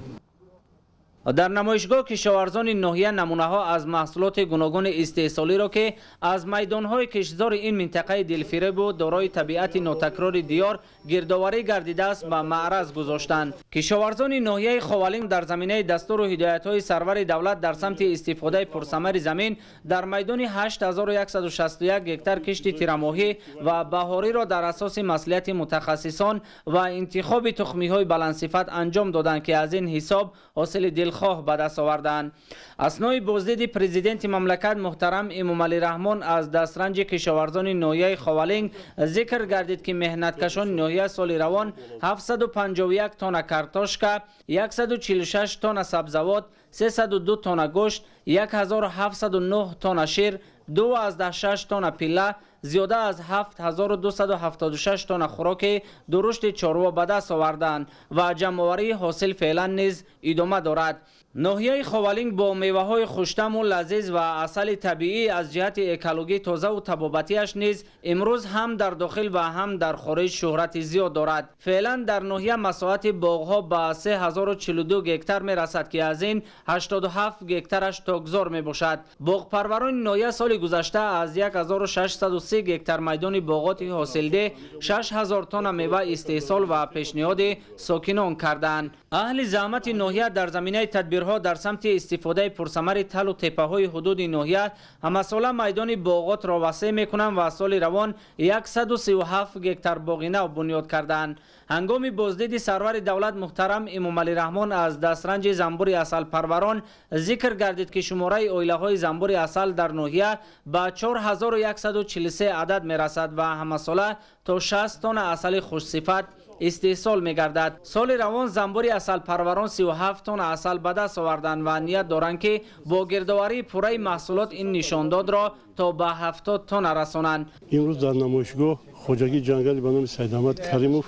S4: Дар намоишгоҳ кишоварзони ноҳия намунаҳо аз маҳсулоти гуногуни истеҳсолиро, ки аз майдонҳои киштзори ин минтақаи дилфиребу дорои табиати нотакрори диёр гирдоварӣ гардидааст, ба маъраз гузоштанд. Кишоварзони ноҳияи Ховалинг дар заминаи дастуру ҳидоятҳои сарвари давлат дар самти истифодаи пурсамари замин дар майдони 8161 гектар кишти тирамоҳӣ ва баҳориро дар асоси маслиҳати мутахассисон ва интихоби тухмиҳои баландсифат анҷом доданд, ки аз ин ҳисоб ҳосили дилхоҳ ба даст оварданд. Аснои боздиди президенти мамлакат муҳтарам Эмомалӣ Раҳмон аз дастранҷи кишоварзони ноҳияи Ховалинг зикр гардид, ки меҳнаткашони ноҳия соли равон 751 тонна картошка, 146 тонна сабзавот, 302 тонна гӯшт, 1709 тонна шир, 2,6 тонна пилла, зиёда аз 7276 тонна хӯроки дурушти чорво ба даст оварданд ва ҷамъоварии ҳосил феълан низ идома дорад. Ноҳияи Ховалинг бо меваҳои хуштаму лазиз ва асали табиӣ аз ҷиҳати экологӣ тозаву табобатиаш низ имрӯз ҳам дар дохил ва ҳам дар хориҷ шӯҳрати зиёд дорад. Феълан дар ноҳия масоҳати боғҳо ба 3042 гектар мерасад, ки аз ин 87 гектараш токзор мебошад. Боғпарварони ноҳия соли Соли гузашта аз 1630 гектар майдони боғоти ҳосилдеҳ 6000 тонна мева истеҳсол ва пешниҳоди сокинон карданд. Аҳли заҳмати ноҳия дар заминаи тадбирҳо дар самти истифодаи пурсамари талу теппаҳои ҳудуди ноҳия ҳамасола майдони боғотро васеъ мекунанд ва соли равон 137 гектар боғи нав бунёд карданд. Ҳангоми боздиди сарвари давлат муҳтарам Эмомалӣ Раҳмон аз дастранҷи занбури асалпарварон зикр гардид, ки шумораи оилаҳои занбури асал дар ноҳия ба 4143 адад мерасад ва ҳамасола то 60 тонна асали хушсифат истеҳсол мегардад. Соли равон занбури асалпарварон 37 тонна асал ба даст оварданд ва ният доранд, ки бо гирдоварии пурраи маҳсулот ин нишондодро то ба 70 тонна расонанд.
S16: Имрӯз дар намоишгоҳ хоҷагии ҷангали ба номи Саидаҳмад Каримов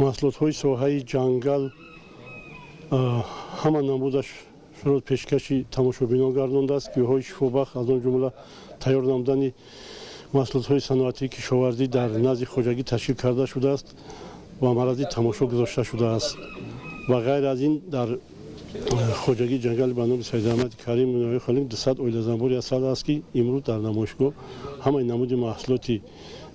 S16: маҳсулотҳои соҳаи ҷангал ҳама намудашро пешкаши тамошобинон гардондааст. Гиёҳҳои шифобахш, аз он ҷумла тайёр намудани маҳсулотҳои саноатии кишоварзӣ дар назди хоҷагӣ ташкил карда шудааст ва марази тамошо гузошта шудааст. Ва ғайр аз ин дар хоҷагии ҷангали ба номи Саидаҳмади Карим ноҳияи Ховалинг 200 оила занбури асал аст, ки имрӯз дар намоишгоҳ ҳамаи намуди маҳсулоти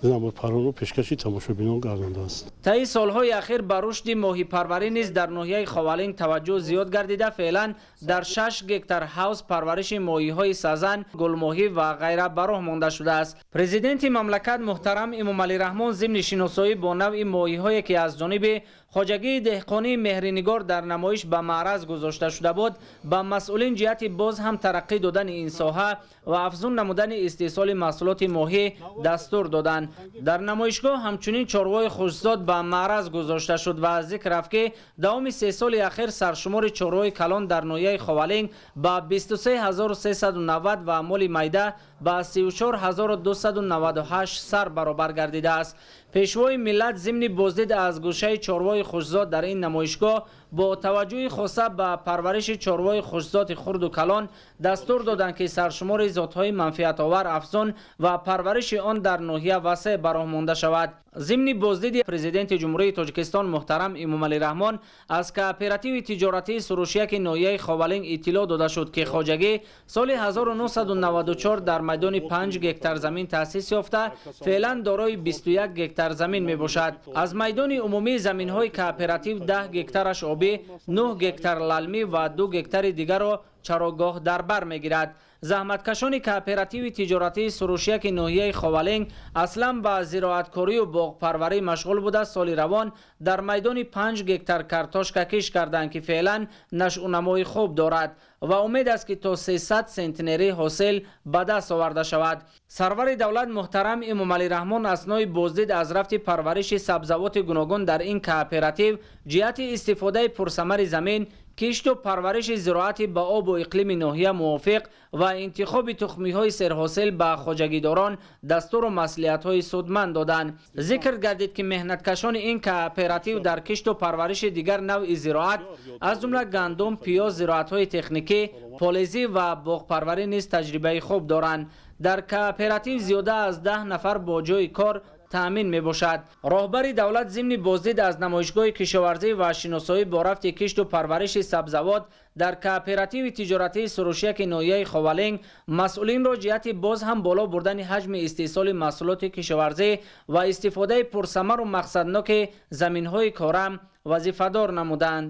S16: занбурпарварро пешкаши тамошобинон гардондааст.
S4: Таи солҳои ахир ба рушди моҳипарварӣ низ дар ноҳияи Ховалинг таваҷҷӯҳ зиёд гардида, феълан дар 6 гектар ҳавз парвариши моҳиҳои сазан, гулмоҳӣ ва ғайра ба роҳ монда шудааст. Президенти мамлакат муҳтарам Эмомалӣ Раҳмон зимни шиносоӣ бо навъи моҳиҳое, ки аз ҷониби хоҷагии деҳқонии Меҳринигор дар намоиш ба маъраз гузошта шуда буд, ба масъулин ҷиҳати боз ҳам тараққӣ додани ин соҳа ва афзун намудани истеҳсоли маҳсулоти моҳӣ дастур доданд. Дар намоишгоҳ ҳамчунин чорвои хушзод ба маъраз гузошта шуд ва зикр рафт, ки давоми 3 соли ахир саршумори чорвои калон дар ноҳияи Ховалинг ба 23390 ва моли майда ба 34298 сар баробар гардидааст. Пешвои миллат зимни боздид аз гӯшаи чорвои хушзод дар ин намоишгоҳ бо таваҷҷӯҳи хоса ба парвариши чорвои хушзоти хурду калон дастур доданд, ки саршумори зотҳои манфиатовар афзун ва парвариши он дар ноҳия васеъ ба роҳ монда шавад. Зимни боздиди президенти Ҷумҳурии Тоҷикистон муҳтарам Эмомалӣ Раҳмон аз кооперативи тиҷоратии Сурушияки ноҳияи Ховалинг иттилоъ дода шуд, ки хоҷагӣ соли 1994 дар майдони 5 гектар замин таъсис ёфта, феълан дорои 21 гектар замин мебошад. Аз майдони умумии заминҳои кооператив 10 гектараш обӣ, 9 гектар лалмӣ ва 2 гектари дигарро чарогоҳ дар бар мегирад. Заҳматкашони кооперативи тиҷоратии Сурушияки ноҳияи Ховалинг аслан ба зироаткорию боғпарварӣ машғул буда, соли равон дар майдони 5 гектар картошка кишт карданд, ки феълан нашъунамои хуб дорад ва умед аст, ки то 300 сентнери ҳосил ба даст оварда шавад. Сарвари давлат муҳтарам Эмомалӣ Раҳмон аснои боздид аз рафти парвариши сабзавоти гуногун дар ин кооператив ҷиҳати истифодаи пурсамари замин, кишту парвариши зироати ба обу иқлими ноҳия мувофиқ ва интихоби тухмиҳои серҳосил ба хоҷагидорон дастуру маслиҳатҳои судманд доданд. Зикр гардид, ки меҳнаткашони ин кооператив дар кишту парвариши дигар навъи зироат, аз ҷумла гандум, пиёз, зироатҳои техникӣ, полезӣ ва боғпарварӣ низ таҷрибаи хуб доранд. Дар кооператив зиёда аз 10 нафар бо ҷойи кор таъмин мебошад. Роҳбари давлат зимни боздид аз намоишгоҳи кишоварзӣ ва шиносоӣ бо рафти кишту парвариши сабзавот дар кооперативи тиҷоратии Сурушияки ноҳияи Ховалинг масъулинро ҷиҳати боз ҳам боло бурдани ҳаҷми истеҳсоли маҳсулоти кишоварзӣ ва истифодаи пурсамару мақсадноки заминҳои корам вазифадор намуданд.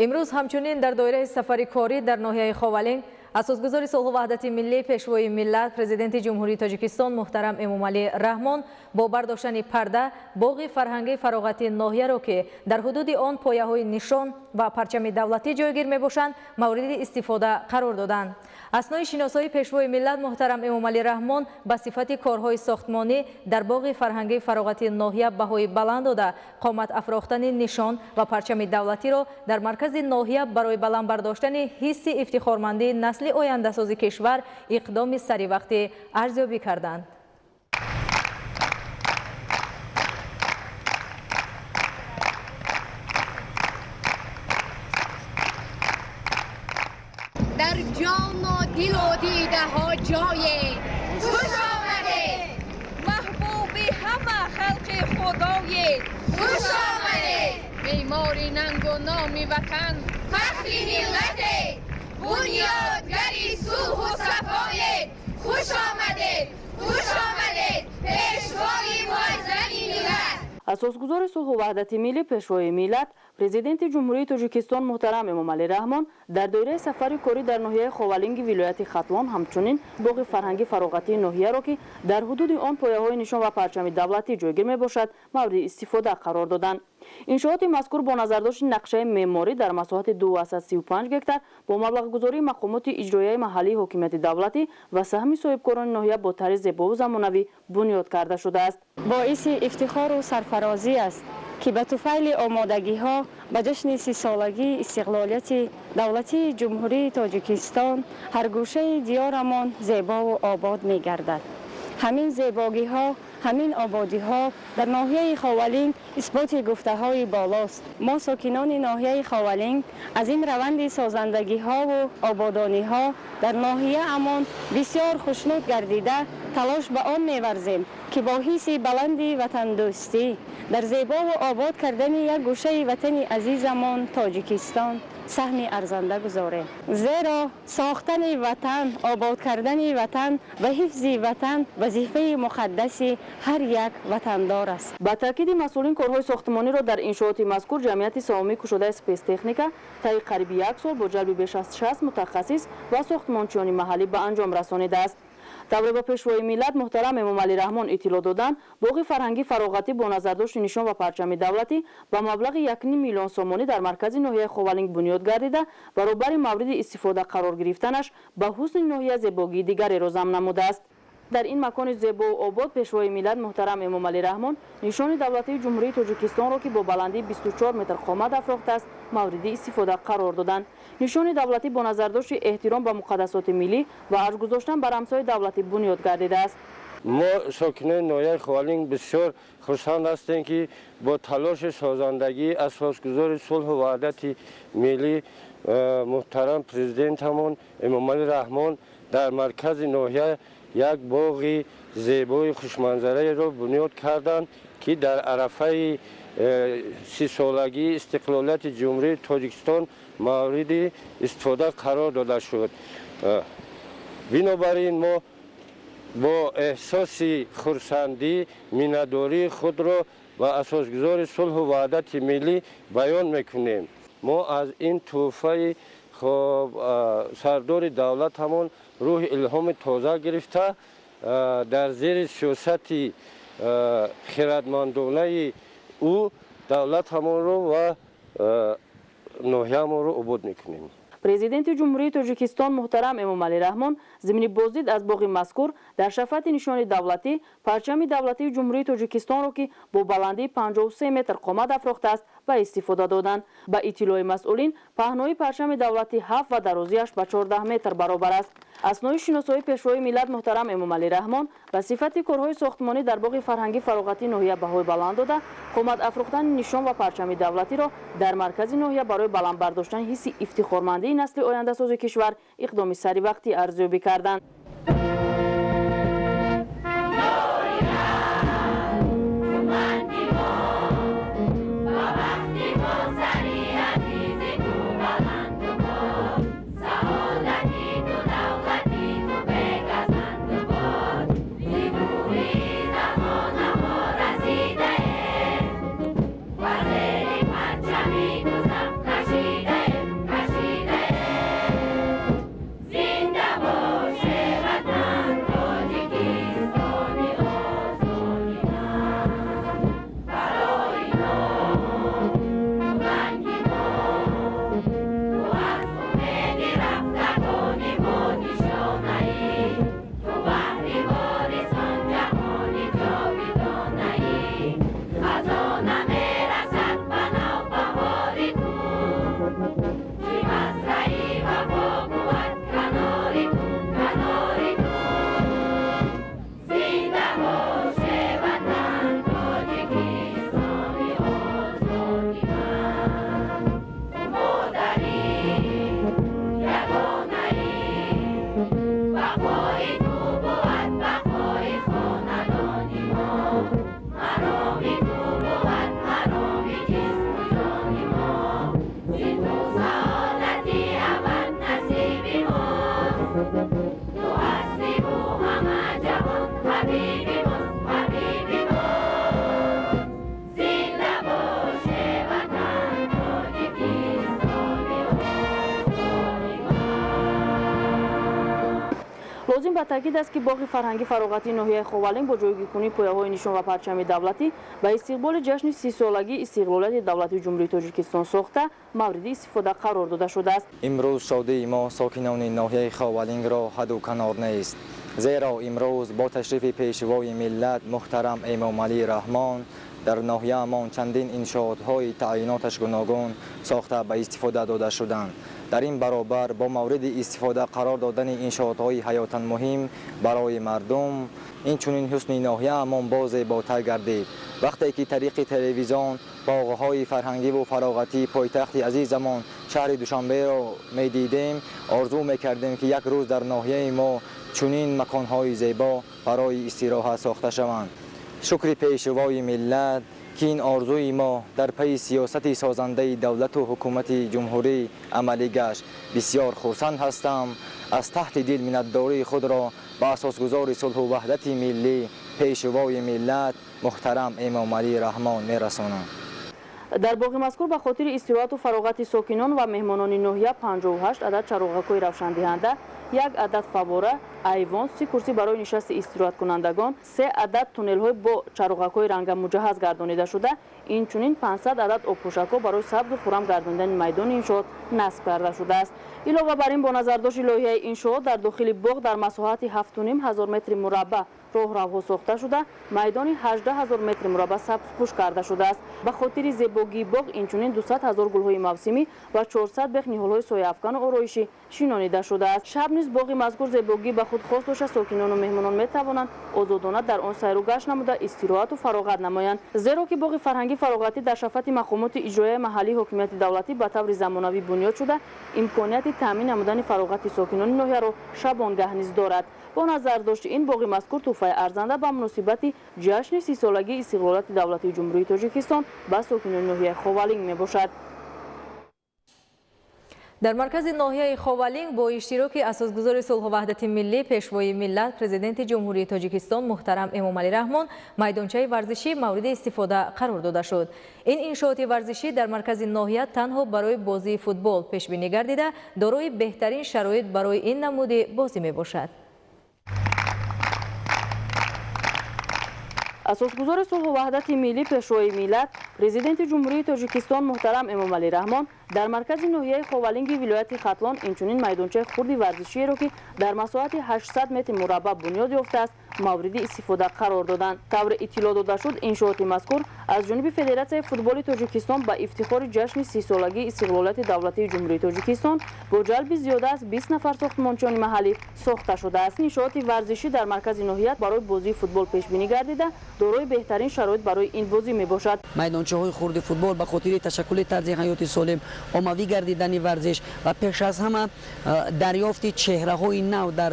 S1: Имрӯз ҳамчунин дар доираи сафари корӣ дар ноҳияи Ховалинг асосгузори сулҳу ваҳдати миллӣ, пешвои миллат, президенти Ҷумҳурии Тоҷикистон муҳтарам Эмомалӣ Раҳмон бо бардоштани парда боғи фарҳангии фароғати ноҳияро, ки дар ҳудуди он пояҳои нишон ва парчами давлатӣ ҷойгир мебошанд, мавриди истифода қарор доданд. Аснои шиносоии пешвои миллат муҳтарам Эмомалӣ Раҳмон ба сифати корҳои сохтмонӣ дар боғи фарҳангии фароғати ноҳия баҳои баланд дода, қомат афрохтани нишон ва парчами давлатиро дар маркази ноҳия барои баланд бардоштани ҳисси ифтихормандии насли ояндасози кишвар иқдоми саривақтӣ арзёбӣ карданд.
S3: Дар ҷону дилу дидаҳо ҷое хуш омадед, маҳбуби ҳама халқи худое хуш омадед, меъмори нангу номи ватан, фахри миллате, Бунёдгари сулҳу сафоед. Хуш омадед, хуш омадед, Пешвои муаззами миллат.
S7: Асосгузори сулҳу ваҳдати миллӣ, Пешвои миллат, Президенти Ҷумҳурии Тоҷикистон муҳтарам Эмомалӣ Раҳмон дар доираи сафари корӣ дар ноҳияи Ховалинги вилояти Хатлон ҳамчунин боғи фарҳанги фароғатии ноҳияро, ки дар ҳудуди он пояҳои нишон ва парчами давлатӣ ҷойгир мебошад, мавриди истифода қарор доданд. Иншооти мазкур бо назардошти нақшаи меъморӣ дар масоҳати 235 гектар бо маблағгузории мақомоти иҷроияи маҳаллии ҳокимияти давлатӣ ва саҳми соҳибкорони ноҳия бо тарзи зебову замонавӣ бунёд карда шудааст.
S9: Боиси ифтихору сарфарозӣ аст, ки ба туфайли омодагиҳо ба ҷашни 30-солагии истиқлолияти давлатии Ҷумҳурии Тоҷикистон ҳар гӯшаи диёрамон зебову обод мегардад. Ҳамин зебогиҳо, ҳамин ободиҳо дар ноҳияи Ховалинг исботи гуфтаҳои болост. Мо, сокинони ноҳияи Ховалинг, аз ин раванди созандагиҳову ободониҳо дар ноҳияамон бисёр хушнуд гардида, талош ба он меварзем, ки бо ҳисси баланди ватандӯстӣ дар зебову обод кардани як гӯшаи ватани азизамон Тоҷикистон саҳми арзанда гузорем, зеро сохтани ватан, обод кардани ватан ва ҳифзи ватан вазифаи муқаддаси ҳар як ватандор аст.
S7: Ба таъкиди масъулин, корҳои сохтмониро дар иншооти мазкур ҷамъияти саҳомии кушодаи Спецтехника таи қариби як сол бо ҷалби беш аз 60 мутахассис ва сохтмончиёни маҳаллӣ ба анҷом расонидааст. Тавре ба Пешвои миллат муҳтарам Эмомалӣ Раҳмон иттилоъ доданд, боғи фарҳангӣ фароғатӣ бо назардошти нишон ва парчами давлатӣ ба маблағи 1,5 миллион сомонӣ дар маркази ноҳияи Ховалинг бунёд гардида, баробари мавриди истифода қарор гирифтанаш ба ҳусни ноҳия зебогии дигареро зам намудааст. Дар ин макони зебову обод Пешвои миллат муҳтарам Эмомалӣ Раҳмон нишони давлатии Ҷумҳурии Тоҷикистонро, ки бо баландии 24 метр қомат афрохтааст, мавриди истифода қарор доданд. Нишони давлатӣ бо назардошти эҳтиром ба муқаддасоти миллӣ ва арҷ гузоштан ба рамзҳои давлатӣ бунёд гардидааст.
S23: Мо, сокинони ноҳияи Ховалинг, бисёр хурсанд ҳастем, ки бо талоши созандагии асосгузори сулҳу ваҳдати миллӣ муҳтарам президентамон Эмомалӣ Раҳмон дар маркази ноҳия як боғи зебои хушманзараеро бунёд карданд, ки дар арафаи 30-солагии истиқлолияти Ҷумҳурии Тоҷикистон мавриди истифода қарор дода шуд. Бинобар ин мо бо эҳсоси хурсандӣ миннатдории худро ба асосгузори сулҳу ваҳдати миллӣ баён мекунем. Мо аз ин тӯҳфаи сардори давлатамон рӯҳи илҳоми тоза гирифта, дар зери сиёсати хирадмандонаи ӯ давлатамонро ва ноҳиямонро обод мекунем.
S7: Президенти Ҷумҳурии Тоҷикистон муҳтарам Эмомалӣ Раҳмон зимни боздид аз боғи мазкур дар шафати нишони давлатӣ парчами давлатии Ҷумҳурии Тоҷикистонро, ки бо баландии 53 метр қомат афрохтааст, ба истифода доданд. Ба иттилои масъулин, паҳнои парчами давлатӣ 7 ва дарозиаш ба 14 метр баробар аст. Аснои шиносоии Пешвои миллат муҳтарам Эмомалӣ Раҳмон ба сифати корҳои сохтмонӣ дар боғи фарҳангӣ фароғатии ноҳия баҳои баланд дода, қомат афрохтани нишон ва парчами давлатиро дар маркази ноҳия барои баланд бардоштани ҳисси ифтихормандии насли ояндасози кишвар иқдоми саривақтӣ арзёбӣ карданд.
S3: Хазона мерасад ба навбаҳори.
S7: Лозим ба таъкид аст, ки боғи фарҳангӣ фароғатии ноҳияи Ховалинг бо ҷойгиркунии пояҳои нишон ва парчами давлатӣ ба истиқболи ҷашни 30-солагии истиқлолияти давлатии Ҷумҳурии Тоҷикистон сохта мавриди истифода қарор дода шудааст.
S8: Имрӯз шодии мо сокинони ноҳияи Ховалингро ҳаду канор нест, зеро имрӯз бо ташрифи пешвои миллат муҳтарам Эмомалӣ Раҳмон дар ноҳияамон чандин иншоотҳои таъйиноташ гуногун сохта ба истифода дода шуданд. Дар ин баробар бо мавриди истифода қарор додани иншоотҳои ҳаётан муҳим барои мардум, инчунин ҳусни ноҳияамон боз зеботар гардид. Вақте ки тариқи телевизион боғҳои фарҳангиву фароғатии пойтахти азизамон шаҳри Душанберо медидем, орзу мекардем, ки як рӯз дар ноҳияи мо чунин маконҳои зебо барои истироҳат сохта шаванд. Шукри пешвои миллат, ки ин орзуи мо дар пайи сиёсати созандаи давлату ҳукумати ҷумҳурӣ амалӣ гашт. Бисёр хурсанд ҳастам. Аз таҳти дил миннатдории худро ба асосгузори сулҳу ваҳдати миллӣ, пешвои миллат муҳтарам Эмомалӣ Раҳмон мерасонам.
S7: Дар боғи мазкур ба хотири истироҳату фароғати сокинон ва меҳмонони ноҳия 58 адад чароғакҳои равшандиҳанда, як адад фаввора, айвон, 3 курсӣ барои нишасти истироҳаткунандагон, 3 адад туннелҳои бо чароғакҳои ранга муҷаҳҳаз гардонида шуда, инчунин 500 адад обпӯшакҳо барои сабзу хуррам гардонидани майдони иншоот насб карда шудааст. Илова бар ин, бо назардошти лоиҳаи иншоот дар дохили боғ дар масоҳати 7,5 ҳазор метри мураббаъ роҳравҳо сохта шуда, майдони 18 ҳазор метри мураббаъ сабзпӯш карда шудааст. Ба хотири зебогии боғ инчунин 200 ҳазор гулҳои мавсимӣ ва 400 бех ниҳолҳои сояафкану ороишӣ шинонида шудааст. Шаб низ боғи мазкур зебогӣ ба худ хос дошта, сокинону меҳмонон метавонанд озодона дар он сайру гашт намуда истироҳату фароғат намоянд. Зеро ки боғи фарҳангӣ фароғатӣ дар шафати мақомоти иҷроияи маҳаллии ҳокимияти давлатӣ ба таври замонавӣ бунёд шуда, имконияти таъмин намудани фароғати сокинони ноҳияро шабонгаҳ низ дорад. Бо назардошти ин боғи мазкур тӯҳфаи арзанда ба муносибати ҷашни 30-солагии истиқлолияти давлатии Ҷумҳурии Тоҷикистон ба сокинони ноҳияи Ховалинг мебошад.
S1: Дар маркази ноҳияи Ховалинг бо иштироки асосгузори сулҳу ваҳдати миллӣ, пешвои миллат, президенти Ҷумҳурии Тоҷикистон муҳтарам Эмомалӣ Раҳмон майдончаи варзишӣ мавриди истифода қарор дода шуд. Ин иншооти варзишӣ дар маркази ноҳия танҳо барои бозии футбол пешбинӣ гардида, дорои беҳтарин шароит барои ин намуди бозӣ мебошад.
S7: Асосгузори сулҳу ваҳдати миллӣ, пешвои миллат, президенти Ҷумҳурии Тоҷикистон муҳтарам Эмомалӣ Раҳмон дар маркази ноҳияи Ховалинги вилояти Хатлон инчунин майдончаи хурди варзишиеро, ки дар масоҳати 800 метри мураббаъ бунёд ёфтааст, мавриди истифода қарор доданд. Тавре иттилоъ дода шуд, иншооти мазкур аз ҷониби Федератсияи футболи Тоҷикистон ба ифтихори ҷашни 30-солагии истиқлолияти давлатии Ҷумҳурии Тоҷикистон бо ҷалби зиёда аз 20 нафар сохтмончиёни маҳаллӣ сохта шудааст. Иншооти варзишӣ дар маркази ноҳия барои бозии футбол пешбинӣ гардида, дорои беҳтарин шароит барои ин бозӣ мебошад.
S10: Майдончаҳои хурди футбол ба хотири ташаккули тарзи ҳаёти солим, оммавӣ гардидани варзиш ва пеш аз ҳама дарёфти чеҳраҳои нав дар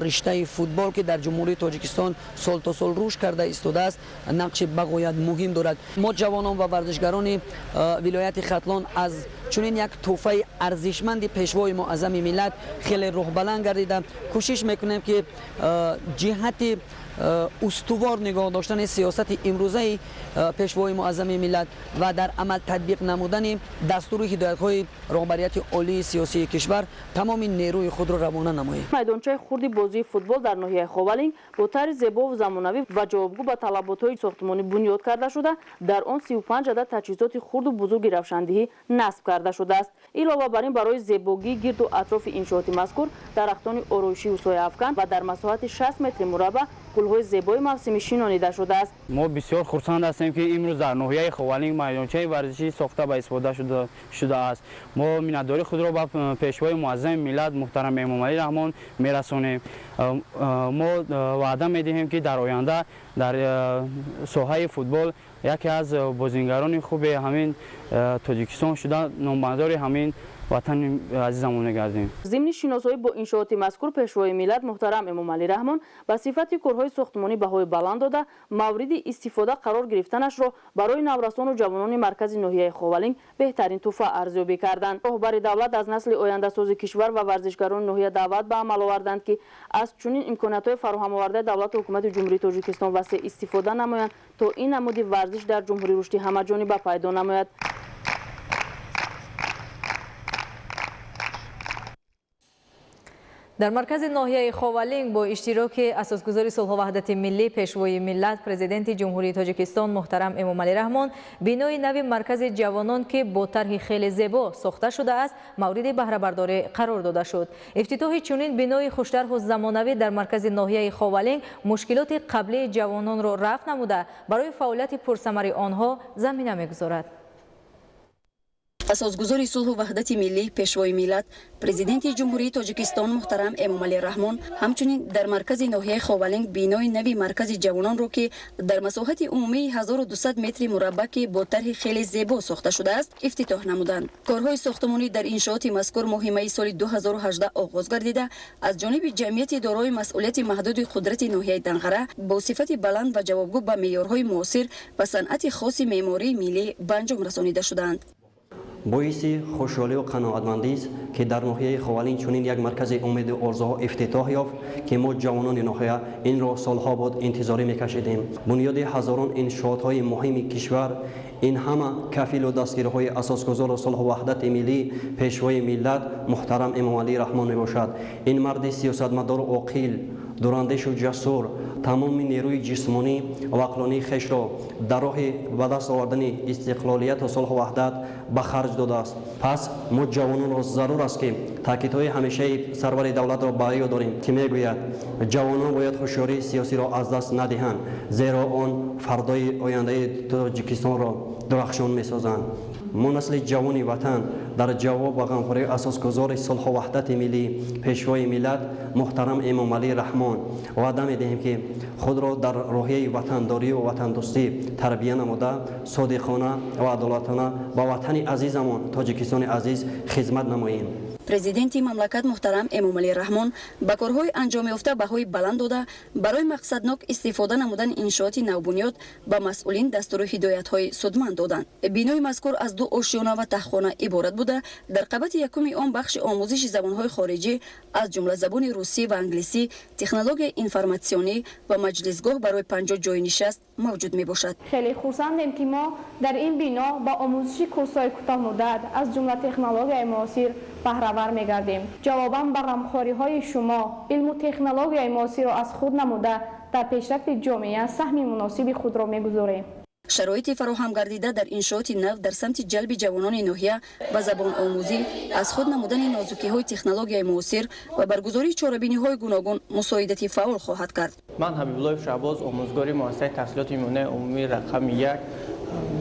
S10: риштаи футбол, ки дар Ҷумҳурии Тоҷикистон сол то сол рушд карда истодааст, нақши бағоят муҳим дорад. Мо ҷавонон ва варзишгарони вилояти Хатлон аз чунин як тӯҳфаи арзишманди пешвои муаззами миллат хеле рӯҳбаланд гардида, кӯшиш мекунем, ки ҷиҳати устувор нигоҳ доштани сиёсати имрӯзаи пешвои муаззами миллат ва дар амал татбиқ намудани дастуру ҳидоятҳои роҳбарияти олии сиёсии кишвар тамоми нерӯи худро равона намоем.
S7: Майдончаи хурди бозии футбол дар ноҳияи Ховалинг бо тарзи зебову замонавӣ ва ҷавобгӯ ба талаботҳои сохтмонӣ бунёд карда шуда, дар он 35 адад таҷҳизоти хурду бузурги равшандиҳӣ насб карда шудааст. Илова бар ин, барои зебогии гирду атрофи иншооти мазкур дарахтони ороишию сояафкан ва дар масоҳати 60 метри мураббаъ гулҳои зебои мавсимӣ шинонида шудааст.
S11: Мо бисёр хурсанд ҳастем, ки имрӯз дар ноҳияи Ховалинг майдончаи варзишӣ сохта ба истифода шудааст. Мо миннатдории худро ба пешвои муаззами миллат муҳтарам Эмомалӣ Раҳмон мерасонем. Мо ваъда медиҳем, ки дар оянда дар соҳаи футбол яке аз бозингарони хуби ҳамин Тоҷикистон шуда, номбардори ҳамин ватани азизамон мегардем.
S7: Зимни шиносоӣ бо иншооти мазкур пешвои миллат муҳтарам Эмомалӣ Раҳмон ба сифати корҳои сохтмонӣ баҳои баланд дода, мавриди истифода қарор гирифтанашро барои наврасону ҷавонони маркази ноҳияи Ховалинг беҳтарин тӯҳфа арзёбӣ карданд. Роҳбари давлат аз насли ояндасози кишвар ва варзишгарони ноҳия даъват ба амал оварданд, ки аз чунин имкониятҳои фароҳамовардаи давлату ҳукумати Ҷумҳурии Тоҷикистон васеъ истифода намоянд, то ин намуди варзиш дар ҷумҳурӣ рушди ҳамаҷониба пайдо намояд.
S1: Дар маркази ноҳияи Ховалинг бо иштироки асосгузори сулҳу ваҳдати миллӣ, пешвои миллат, президенти Ҷумҳурии Тоҷикистон муҳтарам Эмомалӣ Раҳмон бинои нави маркази ҷавонон, ки бо тарҳи хеле зебо сохта шудааст, мавриди баҳрабардорӣ қарор дода шуд. Ифтитоҳи чунин бинои хуштарҳу замонавӣ дар маркази ноҳияи Ховалинг мушкилоти қаблии ҷавононро рафъ намуда, барои фаъолияти пурсамари онҳо замина мегузорад.
S12: Асосгузори сулҳу ваҳдати миллӣ, пешвои миллат, президенти Ҷумҳурии Тоҷикистон муҳтарам Эмомалӣ Раҳмон ҳамчунин дар маркази ноҳияи Ховалинг бинои нави маркази ҷавононро, ки дар масоҳати умумии 1200 метри мураббаъ, ки бо тарҳи хеле зебо сохта шудааст, ифтитоҳ намуданд. Корҳои сохтмонӣ дар иншооти мазкур моҳи майи соли 2018 оғоз гардида, аз ҷониби ҷамъияти дорои масъулияти маҳдуди қудрати ноҳияи Данғара бо сифати баланд ва ҷавобгӯ ба меъёрҳои муосир ва санъати хоси меъмории миллӣ ба анҷом расонида шудаанд.
S13: Боиси хушҳолию қаноатмандист, ки дар ноҳияи Ховалинг чунин як маркази умеду орзуҳо ифтитоҳ ёфт, ки мо ҷавонони ноҳия инро солҳо буд интизорӣ мекашидем. Бунёди ҳазорон иншоотҳои муҳими кишвар ин ҳама кафилу дастгириҳои асосгузору сулҳу ваҳдати миллӣ, пешвои миллат муҳтарам Эмомалӣ Раҳмон мебошад. Ин марди сиёсатмадору оқил, дурандешу ҷасур тамоми нерӯи ҷисмонӣ ва ақлонии хешро дар роҳи ба даст овардани истиқлолияту сулҳу ваҳдат ба харҷ додааст. Пас мо ҷавононро зарур аст, ки таъкидҳои ҳамешаи сарвари давлатро ба ёд дорем, ки мегӯяд: ҷавонон бояд ҳушёрии сиёсиро аз даст надиҳанд, зеро он фардои ояндаи Тоҷикистонро дурахшон месозанд. Мо, насли ҷавони ватан, дар ҷавоб ба ғамхории асосгузори сулҳу ваҳдати миллӣ, пешвои миллат муҳтарам Эмомалӣ Раҳмон ваъда медиҳем, ки худро дар рӯҳияи ватандорию ватандӯстӣ тарбия намуда, содиқона ва адолатона ба ватани азизамон Тоҷикистони азиз хизмат намоем.
S12: Президенти мамлакат муҳтарам Эмомалӣ Раҳмон ба корҳои анҷомёфта баҳои баланд дода, барои мақсаднок истифода намудани иншооти навбунёд ба масъулин дастуру ҳидоятҳои судманд доданд. Бинои мазкур аз ду ошёна ва таҳхона иборат буда, дар қабати якуми он бахши омӯзиши забонҳои хориҷӣ, аз ҷумла забони русӣ ва англисӣ, технологияи информатсионӣ ва маҷлисгоҳ барои 50 ҷойи нишаст мавҷуд мебошад.
S14: Хеле хурсандем, ки мо дар ин бино ба омӯзиши курсҳои кӯтоҳмуддат, аз ҷумла технологияи муосир баҳравар мегардем. Ҷавобан ба ғамхориҳои шумо илму технологияи муосирро аз худ намуда, дар пешрафти ҷомеа саҳми муносиби худро мегузорем.
S12: Шароити фароҳам гардида дар иншооти нав дар самти ҷалби ҷавонони ноҳия ба забономӯзӣ, аз худ намудани нозукиҳои технологияи муосир ва баргузории чорабиниҳои гуногун мусоидати фаъол хоҳад кард.
S24: Ман Ҳабибуллоев Шаҳбоз, омӯзгори муассисаи таҳсилоти миёнаи умумии рақами 1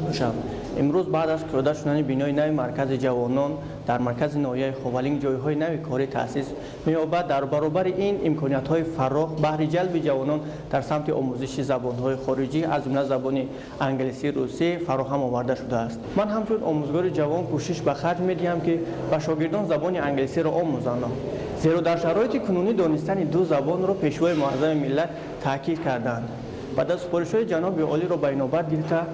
S24: мебошам. Имрӯз баъд аз кушода шудани бинои нави маркази ҷавонон дар маркази ноҳияи Ховалинг ҷойҳои нави корӣ таъсис меёбад. Дар баробари ин имкониятҳои фарох баҳри ҷалби ҷавонон дар самти омӯзиши забонҳои хориҷӣ, аз ҷумла забони англисӣ, русӣ фароҳам оварда шудааст. Ман ҳамчун омӯзгори ҷавон кӯшиш ба харҷ медиҳам, ки ба шогирдон забони англисиро омӯзанам, зеро дар шароити кунунӣ донистани ду забонро пешвои муаззами миллат таъкид карданд. Баъд аз супоришҳои ҷаноби олиро ба инобат гирифта,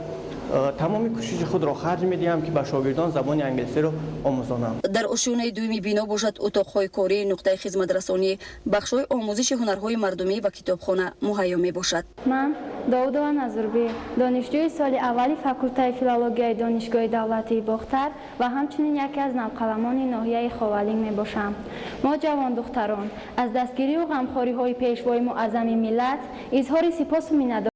S24: тамоми кӯшиши худро харҷ медиҳам, ки ба шогирдон забони англисиро омӯзонам.
S12: Дар ошёнаи дуюми бино бошад, утоқҳои корӣ, нуқтаи хизматрасонӣ, бахшҳои омӯзиши ҳунарҳои мардумӣ ва китобхона муҳайё мебошад.
S25: Ман Довудова Назурбӣ, донишҷӯи соли аввали факултаи филологияи Донишгоҳи давлатии Бохтар ва ҳамчунин яке аз навқаламони ноҳияи Ховалинг мебошам. Мо, ҷавондухтарон, аз дастгирию ғамхориҳои пешвои муаззами миллат изҳори сипосу миннатдорӣ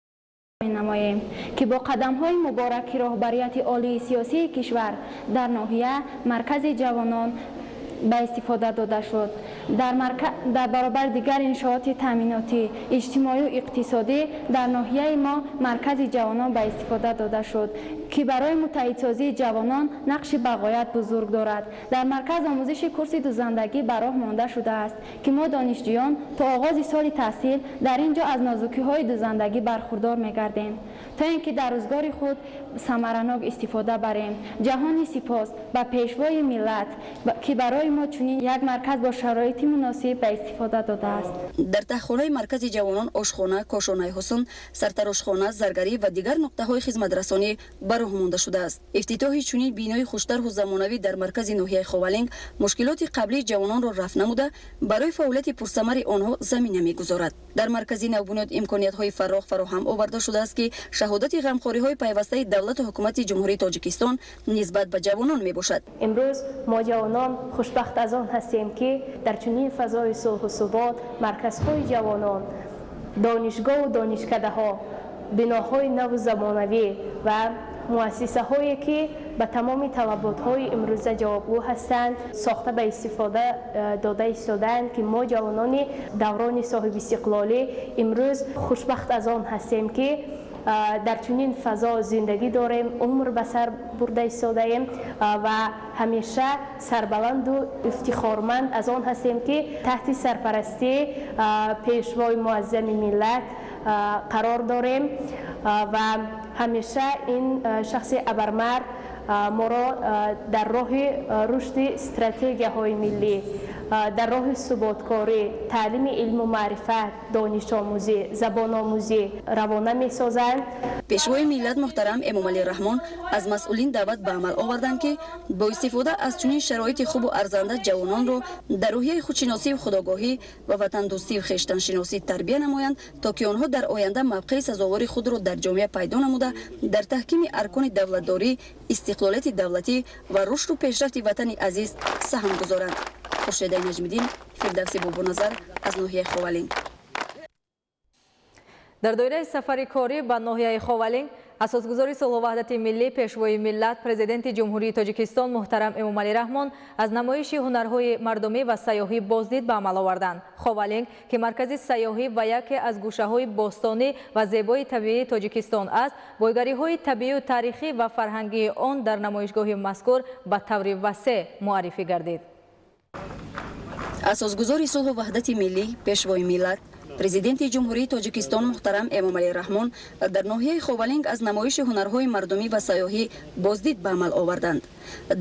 S25: менамоем, ки бо қадамҳои мубораки роҳбарияти олии сиёсии кишвар дар ноҳия маркази ҷавонон ба истифода дода шуд. Дар баробари дигар иншооти таъминотӣ, иҷтимоию иқтисодӣ дар ноҳияи мо маркази ҷавонон ба истифода дода шуд, ки барои муттаҳидсозии ҷавонон нақши бағоят бузург дорад. Дар марказ омӯзиши курси дузандагӣ ба роҳ монда шудааст, ки мо донишҷӯён то оғози соли таҳсил дар ин ҷо аз нозукиҳои дузандагӣ бархурдор мегардем, то ин ки дар рӯзгори худ самаранок истифода барем. Ҷаҳони сипос ба пешвои миллат, ки барои мо чунин як марказ бо шароити муносиб ба истифода додааст.
S12: Дар таҳхонаи маркази ҷавонон ошхона, кошонаи ҳусн, сартарошхона, заргарӣ ва дигар нуқтаҳои хизматрасонӣ ба роҳ монда шудааст. Ифтитоҳи чунин бинои хуштарҳу замонавӣ дар маркази ноҳияи Ховалинг мушкилоти қаблии ҷавононро рафъ намуда, барои фаъолияти пурсамари онҳо замина мегузорад. Дар маркази навбунёд имкониятҳои фарох фароҳам оварда шудааст, ки шаҳодати ғамхориҳои пайвастаи давлату ҳукумати Ҷумҳурии Тоҷикистон нисбат ба ҷавонон мебошад.
S2: Имрӯз мо ҷавонон хушбахт аз он ҳастем, ки дар чунин фазои сулҳу субот марказҳои ҷавонон, донишгоҳу донишкадаҳо, биноҳои наву замонавӣ ва муассисаҳое, ки ба тамоми талаботҳои имрӯза ҷавобгӯ ҳастанд, сохта ба истифода дода истодаанд, ки мо ҷавонони даврони соҳибистиқлолӣ имрӯз хушбахт аз он ҳастем, ки дар чунин фазо зиндагӣ дорем, умр ба сар бурда истодаем ва ҳамеша сарбаланду ифтихорманд аз он ҳастем, ки таҳти сарпарастии Пешвои Муаззами миллат қарор дорем ва ҳамеша ин шахси абармард моро дар роҳи рушди стратегияҳои миллӣ, дар роҳи суботкорӣ, таълими илму маърифат, донишомӯзӣ, забономӯзӣ равона месозанд.
S12: Пешвои миллат муҳтарам Эмомалӣ Раҳмон аз масъулин даъват ба амал оварданд, ки бо истифода аз чунин шароити хубу арзанда ҷавононро дар рӯҳияи худшиносию худогоҳӣ ва ватандӯстию хештаншиносӣ тарбия намоянд, то ки онҳо дар оянда мавқеи сазовори худро дар ҷомеа пайдо намуда, дар таҳкими аркони давлатдорӣ, истиқлолияти давлатӣ ва рушду пешрафти ватани азиз саҳм гузоранд. Хуршедаи Наҷмиддин, Фирдавси Бобоназар аз ноҳияи Ховалинг.
S1: Дар доираи сафари корӣ ба ноҳияи Ховалинг асосгузори сулҳу ваҳдати миллӣ, Пешвои миллат, Президенти Ҷумҳурии Тоҷикистон муҳтарам Эмомалӣ Раҳмон аз намоиши ҳунарҳои мардумӣ ва сайёҳӣ боздид ба амал оварданд. Ховалинг, ки маркази сайёҳӣ ва яке аз гӯшаҳои бостонӣ ва зебои табиии Тоҷикистон аст, бойгариҳои табиию таърихӣ ва фарҳангии он дар намоишгоҳи мазкур ба таври васеъ муаррифӣ гардид.
S12: Асосгузори сулҳу ваҳдати миллӣ, Пешвои миллат, Президенти Ҷумҳурии Тоҷикистон муҳтарам Эмомалӣ Раҳмон дар ноҳияи Ховалинг аз намоиши ҳунарҳои мардумӣ ва сайёҳӣ боздид ба амал оварданд.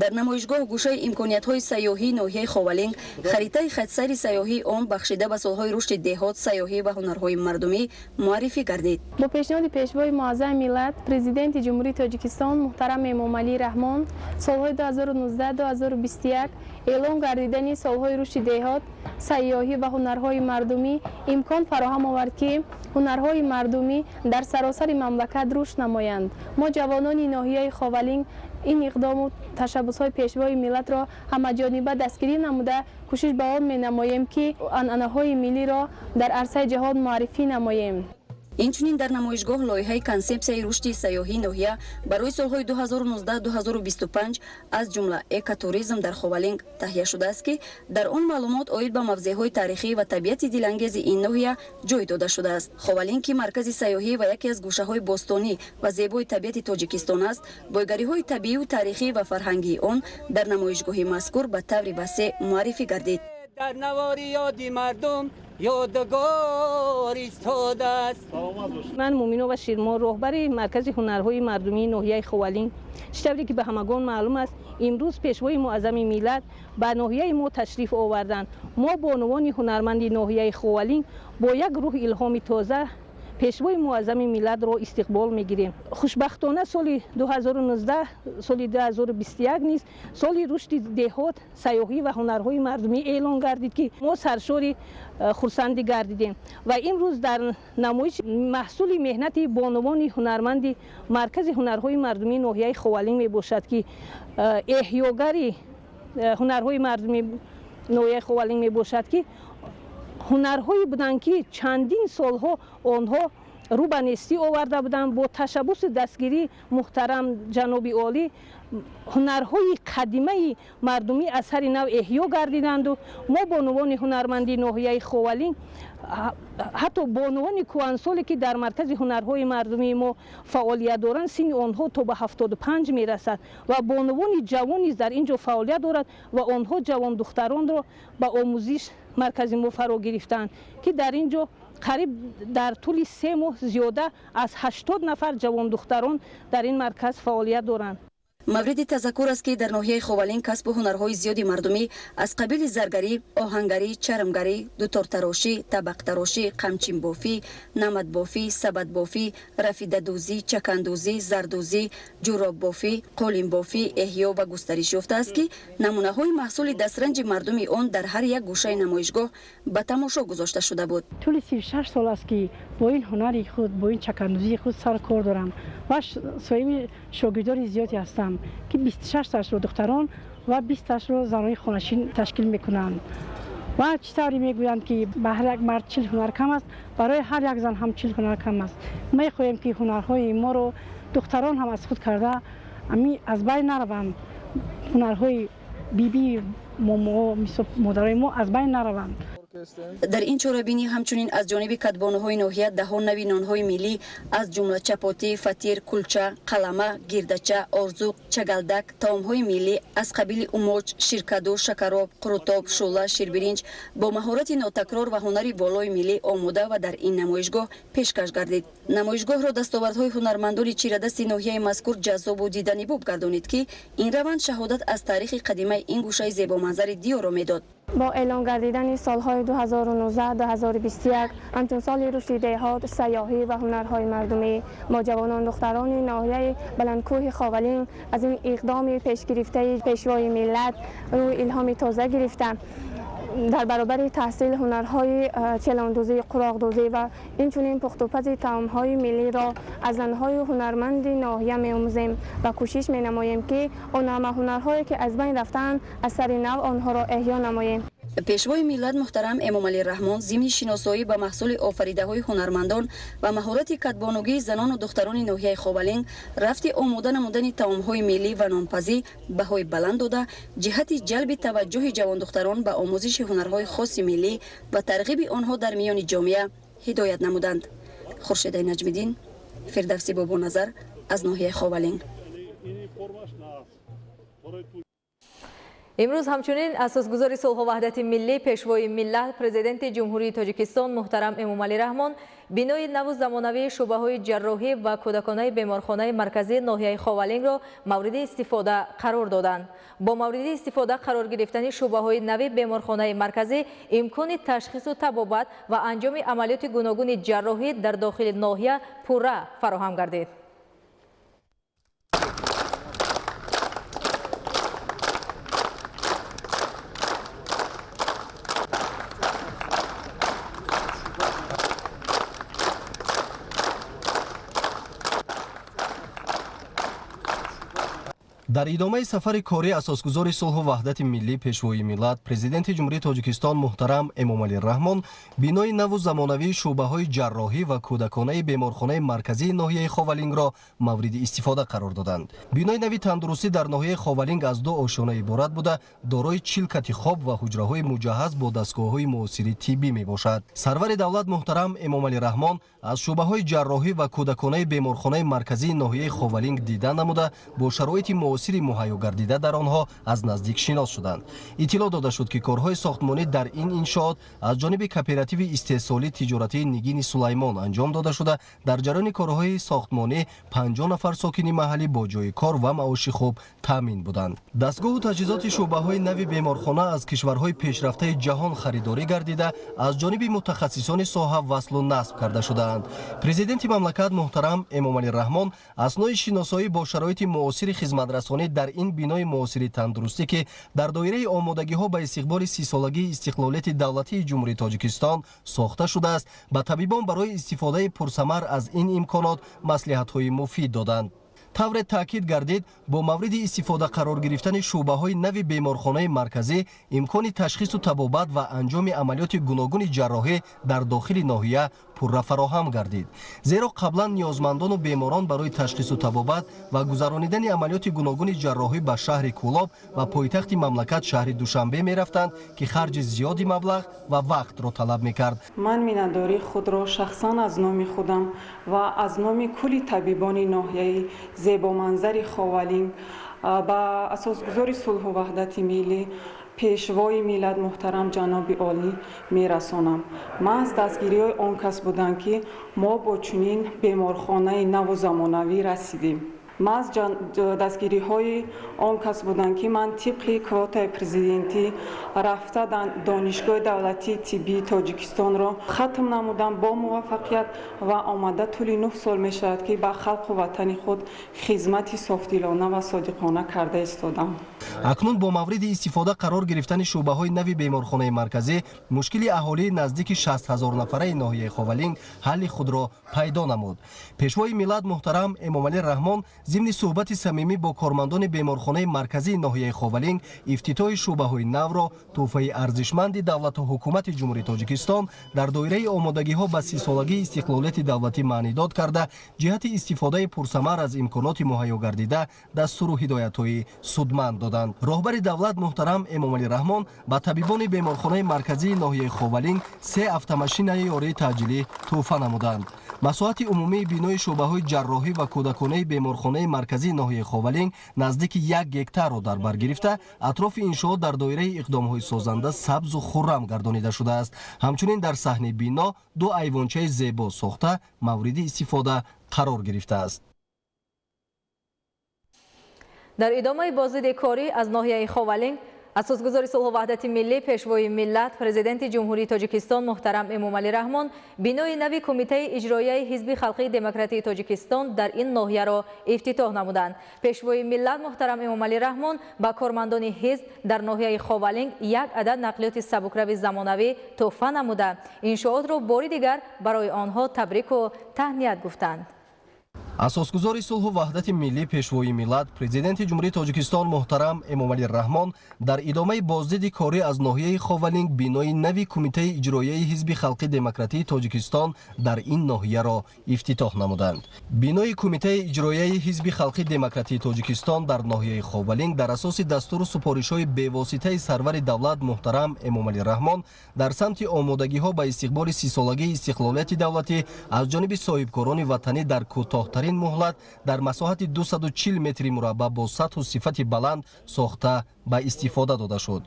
S12: Дар намоишгоҳ гӯшаи имкониятҳои сайёҳии ноҳияи Ховалинг, харитаи хатсайри сайёҳии он бахшида ба солҳои рушди деҳот, сайёҳӣ ва ҳунарҳои мардумӣ муаррифӣ гардид.
S14: Бо пешниҳоди Пешвои Муаззами миллат, Президенти Ҷумҳурии Тоҷикистон муҳтарам Эмомалӣ Раҳмон солҳои 2019-2021 эълон гардидани солҳои рушди деҳот, сайёҳӣ ва ҳунарҳои мардумӣ имкон фароҳам овард, ки ҳунарҳои мардумӣ дар саросари мамлакат рушд намоянд. Мо ҷавонони ноҳияи Ховалинг ин иқдому ташаббусҳои Пешвои миллатро ҳамаҷониба дастгирӣ намуда, кӯшиш ба он менамоем, ки анъанаҳои миллиро дар арсаи ҷаҳон муаррифӣ намоем.
S12: Инчунин дар намоишгоҳ лоиҳаи консепсияи рушди сайёҳии ноҳия барои солҳои 2019-2025, аз ҷумла экотуризм дар Ховалинг таҳия шудааст, ки дар он маълумот оид ба мавзеъҳои таърихӣ ва табиати дилангези ин ноҳия ҷой дода шудааст. Ховалинг, ки маркази сайёҳӣ ва яке аз гӯшаҳои бостонӣ ва зебои табиати Тоҷикистон аст, бойгариҳои табиию таърихӣ ва фарҳангии он дар намоишгоҳи мазкур ба таври васеъ муаррифӣ гардид.
S15: Дар навори ёди мардум ёдгор истодааст.
S18: Ман Муминова Ширмо, роҳбари маркази ҳунарҳои мардумии ноҳияи Ховалинг. Чӣ тавре ки ба ҳамагон маълум аст, имрӯз Пешвои Муаззами миллат ба ноҳияи мо ташриф оварданд. Мо бонувони ҳунарманди ноҳияи Ховалинг бо як рӯҳ илҳоми тоза Пешвои Муаззами миллатро истиқбол мегирем. Хушбахтона, соли 2019, соли 2021 низ соли рушди деҳот, сайёҳӣ ва ҳунарҳои мардумӣ эълон гардид, ки мо саршори хурсандӣ гардидем ва имрӯз дар намоиш маҳсули меҳнати бонувони ҳунарманди маркази ҳунарҳои мардумии ноҳияи Ховалинг мебошад, ки эҳёгари ҳунарҳои мардумии ноҳияи Ховалинг мебошад, ки ҳунарҳое буданд, ки чандин солҳо онҳо рӯ ба нестӣ оварда буданд. Бо ташаббуси дастгирии муҳтарам ҷаноби олӣ ҳунарҳои қадимаи мардумӣ аз сари нав эҳё гардиданду мо бонувони ҳунарманди ноҳияи Ховалинг, ҳатто бонувони кӯҳансоле, ки дар маркази ҳунарҳои мардумии мо фаъолият доранд, синни онҳо то ба 75 мерасад ва бонувони ҷавон низ дар ин ҷо фаъолият дорад ва онҳо ҷавондухтаронро ба омӯзиш маркази мо фаро гирифтаанд, ки дар ин ҷо қариб дар тӯли 3 моҳ зиёда аз 80 нафар ҷавондухтарон дар ин марказ фаъолият доранд.
S12: Мавриди тазаккур аст, ки дар ноҳияи Ховалинг касбу ҳунарҳои зиёди мардумӣ аз қабили заргарӣ, оҳангарӣ, чармгарӣ, дутортарошӣ, табақтарошӣ, қамчинбофӣ, намадбофӣ, сабадбофӣ, рафидадӯзӣ, чакандӯзӣ, зардӯзӣ, ҷӯроббофӣ, қолинбофӣ эҳё ва густариш ёфтааст, ки намунаҳои маҳсули дастранҷи мардуми он дар ҳар як гӯшаи намоишгоҳ ба тамошо гузошта шуда буд.
S5: Тӯли 36 сол аст, ки бо ин ҳунари худ, бо ин чакандӯзии худ сар кор дорам ва соҳиби шогирдони зиёде ҳастам, ки 26 ташро духтарон ва 20 ташро занони хонашин ташкил мекунанд. Ва чӣ тавре мегӯянд, ки ба ҳар як мард 40 ҳунар кам аст, барои ҳар як зан ҳам 40 ҳунар кам аст. Мехоҳем, ки ҳунарҳои моро духтарон ҳам аз худ карда аз байн нараванд, ҳунарҳои биби момоҳо, мисол модарои мо аз байн нараванд.
S12: Дар ин чорабинӣ ҳамчунин аз ҷониби кадбонуҳои ноҳия даҳо нави нонҳои миллӣ, аз ҷумла чапотӣ, фатир, кулча, қалама, гирдача, орзуқ, чагалдак, таомҳои миллӣ аз қабили умоч, ширкаду, шакароб, қурутоб, шӯла, ширбиринҷ бо маҳорати нотакрор ва ҳунари волои миллӣ омода ва дар ин намоишгоҳ пешкаш гардид. Намоишгоҳро дастовардҳои ҳунармандони чирадасти ноҳияи мазкур ҷаззобу диданибоб гардонид, ки ин раванд шаҳодат аз таърихи қадимаи ин гӯшаи зебоманзари диёрро медод.
S14: Бо эълон гардидани солҳои 2019-2021 ҳамчун соли рушди деҳот, сайёҳӣ ва ҳунарҳои мардумӣ, мо ҷавонон духтарони ноҳияи баландкӯҳи Ховалинг аз ин иқдоми пешгирифтаи пешвои миллат рӯи илҳоми тоза гирифта, дар баробари таҳсил ҳунарҳои челондӯзӣ, қуроқдӯзӣ ва инчунин пухтупази таомҳои миллиро аз занҳои ҳунарманди ноҳия меомӯзем ва кӯшиш менамоем, ки он ҳама ҳунарҳое, ки аз байн рафтаанд, аз сари нав онҳоро эҳё намоем.
S12: Пешвои миллат муҳтарам Эмомалӣ Раҳмон зимни шиносоӣ ба маҳсули офаридаҳои ҳунармандон ва маҳорати кадбонугии занону духтарони ноҳияи Ховалинг, рафти омода намудани таомҳои миллӣ ва нонпазӣ баҳои баланд дода, ҷиҳати ҷалби таваҷҷӯҳи ҷавондухтарон ба омӯзиши ҳунарҳои хоси миллӣ ва тарғиби онҳо дар миёни ҷомеа ҳидоят намуданд. Хуршедаи Наҷмиддин, Фирдавси Бобоназар аз ноҳияи Ховалинг.
S1: Имрӯз ҳамчунин асосгузори сулҳу ваҳдати миллӣ, пешвои миллат, президенти Ҷумҳурии Тоҷикистон муҳтарам Эмомалӣ Раҳмон бинои наву замонавии шӯъбаҳои ҷарроҳӣ ва кӯдаконаи беморхонаи марказии ноҳияи Ховалингро мавриди истифода қарор доданд. Бо мавриди истифода қарор гирифтани шӯъбаҳои нави беморхонаи марказӣ имкони ташхису табобат ва анҷоми амалиёти гуногуни ҷарроҳӣ дар дохили ноҳия пурра фароҳам гардид.
S19: Дар идомаи сафари корӣ асосгузори сулҳу ваҳдати миллӣ, пешвои миллат, президенти Ҷумҳурии Тоҷикистон муҳтарам Эмомалӣ Раҳмон бинои наву замонавии шӯъбаҳои ҷарроҳӣ ва кӯдаконаи беморхонаи марказии ноҳияи Ховалингро мавриди истифода қарор доданд. Бинои нави тандурустӣ дар ноҳияи Ховалинг аз ду ошёна иборат буда, дорои 40 кати хоб ва ҳуҷраҳои муҷаҳҳаз бо дастгоҳҳои муосири тиббӣ мебошад. Сарвари давлат муҳтарам Эмомалӣ Раҳмон аз шӯъбаҳои ҷарроҳӣ ва кӯдаконаи беморхонаи марказии ноҳияи Ховалинг дида намуда, бо шароити муосири муҳайё гардида дар онҳо аз наздик шинос шуданд. Иттилоъ дода шуд, ки корҳои сохтмонӣ дар ин иншоот аз ҷониби кооперативи истеҳсолӣ тиҷоратии Нигини Сулаймон анҷом дода шуда, дар ҷараёни корҳои сохтмонӣ 50 нафар сокини маҳаллӣ бо ҷойи кор ва маоши хуб таъмин буданд. Дастгоҳу таҷҳизоти шӯъбаҳои нави беморхона аз кишварҳои пешрафтаи ҷаҳон харидорӣ гардида, аз ҷониби мутахассисони соҳа васлу насб карда шудаанд. Президенти мамлакат муҳтарам Эмомалӣ Раҳмон аснои шиносоӣ бо шароити муосири хизматрасонӣ дар ин бинои муосири тандурустӣ, ки дар доираи омодагиҳо ба истиқболи 30-солагии истиқлолияти давлатии Ҷумҳурии Тоҷикистон сохта шудааст, ба табибон барои истифодаи пурсамар аз ин имконот маслиҳатҳои муфид доданд. Тавре таъкид гардид, бо мавриди истифода қарор гирифтани шӯъбаҳои нави беморхонаи марказӣ имкони ташхису табобат ва анҷоми амалиёти гуногуни ҷарроҳӣ дар дохили ноҳия пурра фароҳам гардид. Зеро қаблан ниёзмандону беморон барои ташхису табобат ва гузаронидани амалиёти гуногуни ҷарроҳӣ ба шаҳри Кӯлоб ва пойтахти мамлакат шаҳри Душанбе мерафтанд, ки харҷи зиёди маблағ ва вақтро талаб мекард.
S20: Ман миннатдории худро шахсан аз номи худам ва аз номи кулли табибони ноҳияи зебоманзари Ховалинг ба асосгузори сулҳу ваҳдати миллӣ, пешвои миллат муҳтарам ҷаноби олӣ мерасонам. Ман аз дастгириҳои он кас будам, ки мо бо чунин беморхонаи наву замонавӣ расидем. Маҳз дастгириҳои он кас буданд, ки ман тибқи квотаи президентӣ рафта Донишгоҳи давлатии тиббии Тоҷикистонро хатм намудам бо муваффақият ва омада тӯли 9 сол мешавад, ки ба халқу ватани худ хизмати софдилона ва содиқона карда истодам.
S19: Акнун бо мавриди истифода қарор гирифтани шӯъбаҳои нави беморхонаи марказӣ мушкили аҳолии наздики 60 ҳазор нафараи ноҳияи Ховалинг ҳалли худро пайдо намуд. Пешвои миллат муҳтарам Эмомалӣ Раҳмон зимни суҳбати самимӣ бо кормандони беморхонаи марказии ноҳияи Ховалинг ифтитоҳи шӯъбаҳои навро тӯҳфаи арзишманди давлату ҳукумати Ҷумҳурии Тоҷикистон дар доираи омодагиҳо ба 30-солагии истиқлолияти давлатӣ маънидод карда, ҷиҳати истифодаи пурсамар аз имконоти муҳайё гардида дастуру ҳидоятҳои судманд доданд. Роҳбари давлат муҳтарам Эмомалӣ Раҳмон ба табибони беморхонаи марказии ноҳияи Ховалинг 3 автомашинаи ёрии таъҷилӣ тӯҳфа намуданд. Масоҳати умумии бинои шӯъбаҳои ҷарроҳӣ ва кӯдаконаи беморхонаи марказии ноҳияи Ховалинг наздики 1 гектарро дар бар гирифта, атрофи иншоот дар доираи иқдомҳои созанда сабзу хуррам гардонида шудааст. Ҳамчунин дар саҳни бино 2 айвончаи зебо сохта мавриди истифода қарор гирифтааст.
S1: Дар идомаи боздиди корӣ аз ноҳияи Ховалинг асосгузори сулҳу ваҳдати миллӣ, пешвои миллат, президенти Ҷумҳурии Тоҷикистон муҳтарам Эмомалӣ Раҳмон бинои нави Кумитаи иҷроияи Ҳизби халқии демократии Тоҷикистон дар ин ноҳияро ифтитоҳ намуданд. Пешвои миллат муҳтарам Эмомалӣ Раҳмон ба кормандони ҳизб дар ноҳияи Ховалинг 1 адад нақлиёти сабукрави замонавӣ тӯҳфа намуда, иншоотро бори дигар барои онҳо табрику таҳният гуфтанд.
S19: Асосгузори сулҳу ваҳдати миллӣ, пешвои миллат, президенти Ҷумҳурии Тоҷикистон муҳтарам Эмомалӣ Раҳмон дар идомаи боздиди корӣ аз ноҳияи Ховалинг бинои нави Кумитаи иҷроияи Ҳизби халқи демократии Тоҷикистон дар ин ноҳияро ифтитоҳ намуданд. Бинои Кумитаи иҷроияи Ҳизби халқи демократии Тоҷикистон дар ноҳияи Ховалинг дар асоси дастуру супоришҳои бевоситаи сарвари давлат муҳтарам Эмомалӣ Раҳмон дар самти омодагиҳо ба истиқболи 30-солагии истиқлолияти давлатӣ аз ҷониби соҳибкорони ватанӣ дар кӯтоҳтарин муҳлат дар масоҳати 240 метри мураббаъ бо сатҳу сифати баланд сохта ба истифода дода шуд.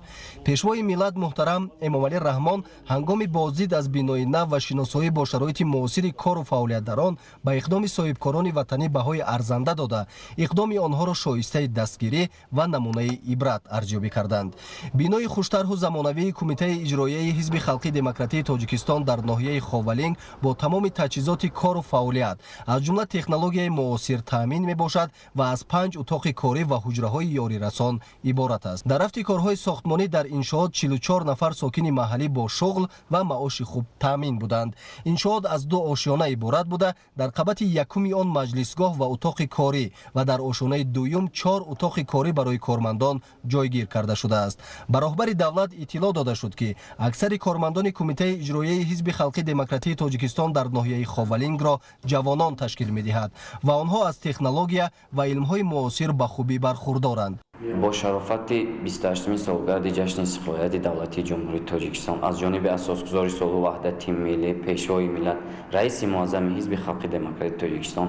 S19: Пешвои миллат муҳтарам Эмомалӣ Раҳмон ҳангоми боздид аз бинои нав ва шиносоӣ бо шароити муосири кору фаъолият дар он ба иқдоми соҳибкорони ватанӣ баҳои арзанда дода, иқдоми онҳоро шоистаи дастгирӣ ва намунаи ибрат арзёбӣ карданд. Бинои хуштарҳу замонавии Кумитаи иҷроияи Ҳизби халқи демократии Тоҷикистон дар ноҳияи Ховалинг бо тамоми таҷҳизоти кору фаъолият, аз ҷумла технологияи муосир таъмин мебошад ва аз 5 утоқи корӣ ва ҳуҷраҳои ёрирасон иборат аст. Дар рафти корҳои сохтмонӣ дар иншоот 44 нафар сокини маҳаллӣ бо шуғл ва маоши хуб таъмин буданд. Иншоот аз 2 ошёна иборат буда, дар қабати якуми он маҷлисгоҳ ва утоқи корӣ ва дар ошёнаи дуюм 4 утоқи корӣ барои кормандон ҷойгир карда шудааст. Ба роҳбари давлат иттилоъ дода шуд, ки аксари кормандони Кумитаи иҷроияи Ҳизби халқи демократии Тоҷикистон дар ноҳияи Ховалингро ҷавонон ташкил медиҳад ва онҳо аз технология ва илмҳои муосир ба хубӣ бархурдоранд.
S6: Бо шарофати 28-ми солгарди ҷашни истиқлолияти давлатии Ҷумҳурии Тоҷикистон аз ҷониби асосгузори сулҳу ваҳдати миллӣ, пешвои миллат, раиси муаззами Ҳизби халқи демократии Тоҷикистон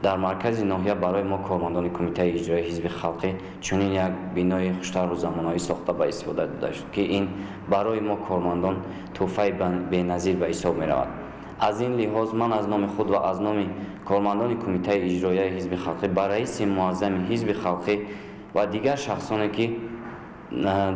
S6: дар маркази ноҳия барои мо кормандони Кумитаи иҷроияи Ҳизби халқӣ чунин як бинои хуштарҳу замонавӣ сохта ба истифода дода шуд, ки ин барои мо кормандон тӯҳфаи беназир ба ҳисоб меравад. Аз ин лиҳоз ман аз номи худ ва аз номи кормандони Кумитаи иҷроияи Ҳизби халқӣ ба раиси муаззами Ҳизби халқӣ ва дигар шахсоне, ки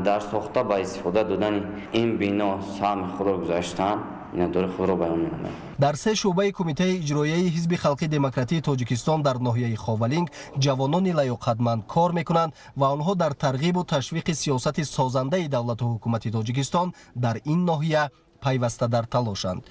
S6: дар сохта ба истифода додани ин бино саҳми худро гузаштаанд, миннатдории худро баён менамоям.
S19: Дар 3 шӯъбаи Кумитаи иҷроияи Ҳизби халқи демократии Тоҷикистон дар ноҳияи Ховалинг ҷавонони лаёқатманд кор мекунанд ва онҳо дар тарғибу ташвиқи сиёсати созандаи давлату ҳукумати Тоҷикистон дар ин ноҳия пайваста дар талошанд.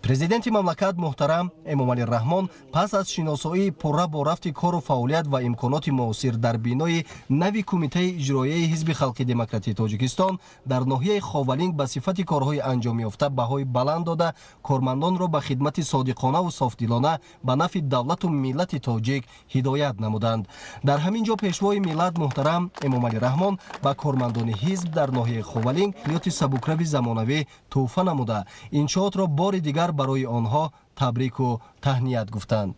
S19: Президенти мамлакат муҳтарам Эмомалӣ Раҳмон пас аз шиносоии пурра бо рафти кору фаъолият ва имконоти муосир дар бинои нави Кумитаи иҷроияи Ҳизби халқи демократии Тоҷикистон дар ноҳияи Ховалинг ба сифати корҳои анҷомёфта баҳои баланд дода, кормандонро ба хидмати содиқонаву софдилона ба нафъи давлату миллати тоҷик ҳидоят намуданд. Дар ҳамин ҷо пешвои миллат муҳтарам Эмомалӣ Раҳмон ба кормандони ҳизб дар ноҳияи Ховалинг нақлиёти сабукрави замонавӣ тӯҳфа намуда, иншоотро бори дигар барои онҳо табрику таҳният гуфтанд.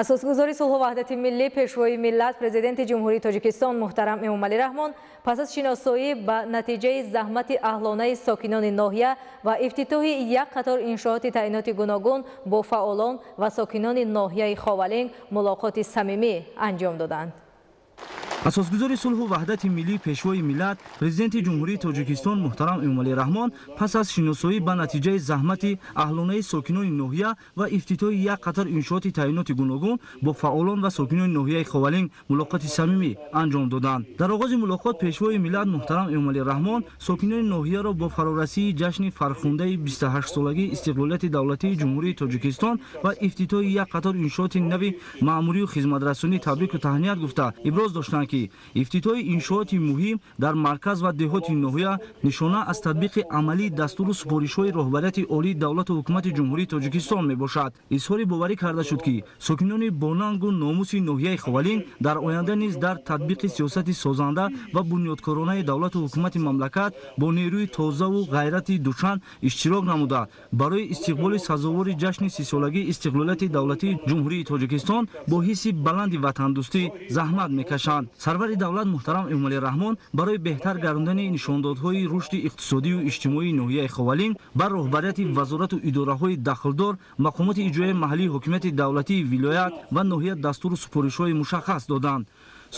S1: Асосгузори сулҳу ваҳдати миллӣ, Пешвои миллат, Президенти Ҷумҳурии Тоҷикистон муҳтарам Эмомалӣ Раҳмон пас аз шиносоӣ ба натиҷаи заҳмати аҳлонаи сокинони ноҳия ва ифтитоҳи як қатор иншооти таъиноти гуногун бо фаъолон ва сокинони ноҳияи Ховалинг мулоқоти самимӣ анҷом доданд.
S4: Асосгузори сулҳу ваҳдати миллӣ, Пешвои миллат, Президенти Ҷумҳурии Тоҷикистон муҳтарам Эмомалӣ Раҳмон пас аз шиносоӣ ба натиҷаи заҳмати аҳлонаи сокинони ноҳия ва ифтитоҳи як қатор иншооти таъиноти гуногун бо фаъолон ва сокинони ноҳияи Ховалинг мулоқоти самимӣ анҷом доданд. Дар оғози мулоқот Пешвои миллат муҳтарам Эмомалӣ Раҳмон сокинони ноҳияро бо фарорасии ҷашни фархундаи 28-солагии истиқлолияти давлатии Ҷумҳурии Тоҷикистон ва ифтитоҳи як қатор иншооти нави маъмурию хизматрасонӣ табрику таҳният гуфта, иброз доштанд, ки ифтитоҳи иншооти муҳим дар марказ ва деҳоти ноҳия нишона аз татбиқи амалии дастуру супоришҳои роҳбарияти олии давлату ҳукумати Ҷумҳурии Тоҷикистон мебошад. Изҳори боварӣ карда шуд, ки сокинони бонангу номуси ноҳияи Ховалинг дар оянда низ дар татбиқи сиёсати созанда ва бунёдкоронаи давлату ҳукумати мамлакат бо нерӯи тозаву ғайрати дучанд иштирок намуда, барои истиқболи сазовори ҷашни 30-солагии истиқлолияти давлатии Ҷумҳурии Тоҷикистон бо ҳисси баланди ватандӯстӣ заҳмат мекашанд. Сарвари давлат муҳтарам Эмомалӣ Раҳмон барои беҳтар гардондани нишондодҳои рушди иқтисодию иҷтимоии ноҳияи Ховалинг ба роҳбарияти вазорату идораҳои дахлдор, мақомоти иҷроияи маҳаллии ҳокимияти давлатии вилоят ва ноҳия дастуру супоришҳои мушаххас доданд.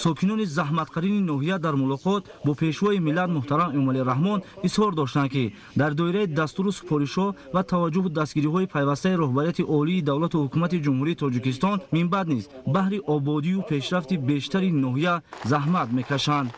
S4: Сокинони заҳматқарини ноҳия дар мулоқот бо Пешвои миллат муҳтарам Эмомалӣ Раҳмон изҳор доштанд, ки дар доираи дастуру супоришҳо ва таваҷҷӯҳу дастгириҳои пайвастаи роҳбарияти олии давлату ҳукумати Ҷумҳурии Тоҷикистон минбаъд низ баҳри ободию пешрафти бештари ноҳия заҳмат мекашанд.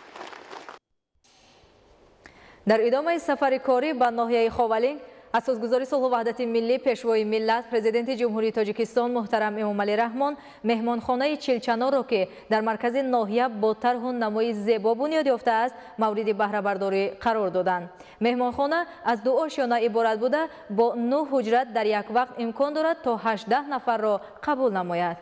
S1: Дар идомаи сафари корӣ ба ноҳияи Ховалинг Асосгузори сулҳу ваҳдати миллӣ, Пешвои миллат, Президенти Ҷумҳурии Тоҷикистон муҳтарам Эмомалӣ Раҳмон меҳмонхонаи Чилчаноро, ки дар маркази ноҳия бо тарҳу намои зебо бунёд ёфтааст, мавриди баҳрабардорӣ қарор доданд. Меҳмонхона аз ду ошёна иборат буда, бо 9 ҳуҷрат дар як вақт имкон дорад то 18 нафарро қабул намояд.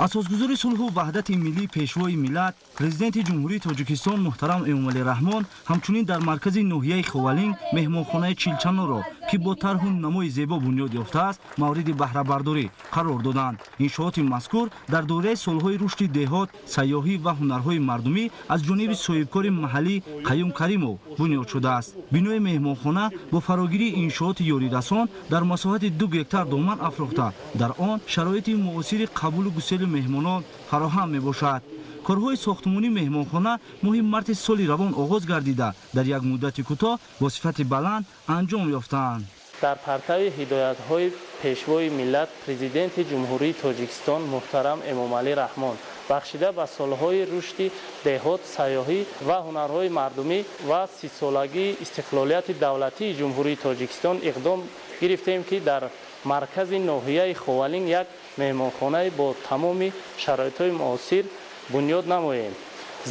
S4: Асосгузори сулҳу ваҳдати миллӣ, Пешвои миллат, Президенти Ҷумҳурии Тоҷикистон муҳтарам Эмомалӣ Раҳмон ҳамчунин дар маркази ноҳияи Ховалинг меҳмонхонаи Чилчаноро, ки бо тарҳу намои зебо бунёд ёфтааст, мавриди баҳрабардорӣ қарор доданд. Иншооти мазкур дар доираи солҳои рушди деҳот, сайёҳӣ ва ҳунарҳои мардумӣ аз ҷониби соҳибкори маҳаллӣ Қаюм Каримов бунёд шудааст. Бинои меҳмонхона бо фарогирии иншооти ёрирасон дар масоҳати 2 гектар доман афрохта, дар он шароити муосири қабулу гусели меҳмонон фароҳам мебошад. Корҳои сохтмонии меҳмонхона моҳи марти соли равон оғоз гардида, дар як муддати кӯтоҳ бо сифати баланд анҷом ёфтаанд.
S16: Дар партави ҳидоятҳои Пешвои миллат, Президенти Ҷумҳурии Тоҷикистон муҳтарам Эмомалӣ Раҳмон бахшида ба солҳои рушди деҳот, сайёҳӣ ва ҳунарҳои мардумӣ ва 30-солагии истиқлолияти давлатии Ҷумҳурии Тоҷикистон иқдом гирифтем, ки дар маркази ноҳияи Ховалинг як меҳмонхонаи бо тамоми шароитҳои муосир бунёд намоем.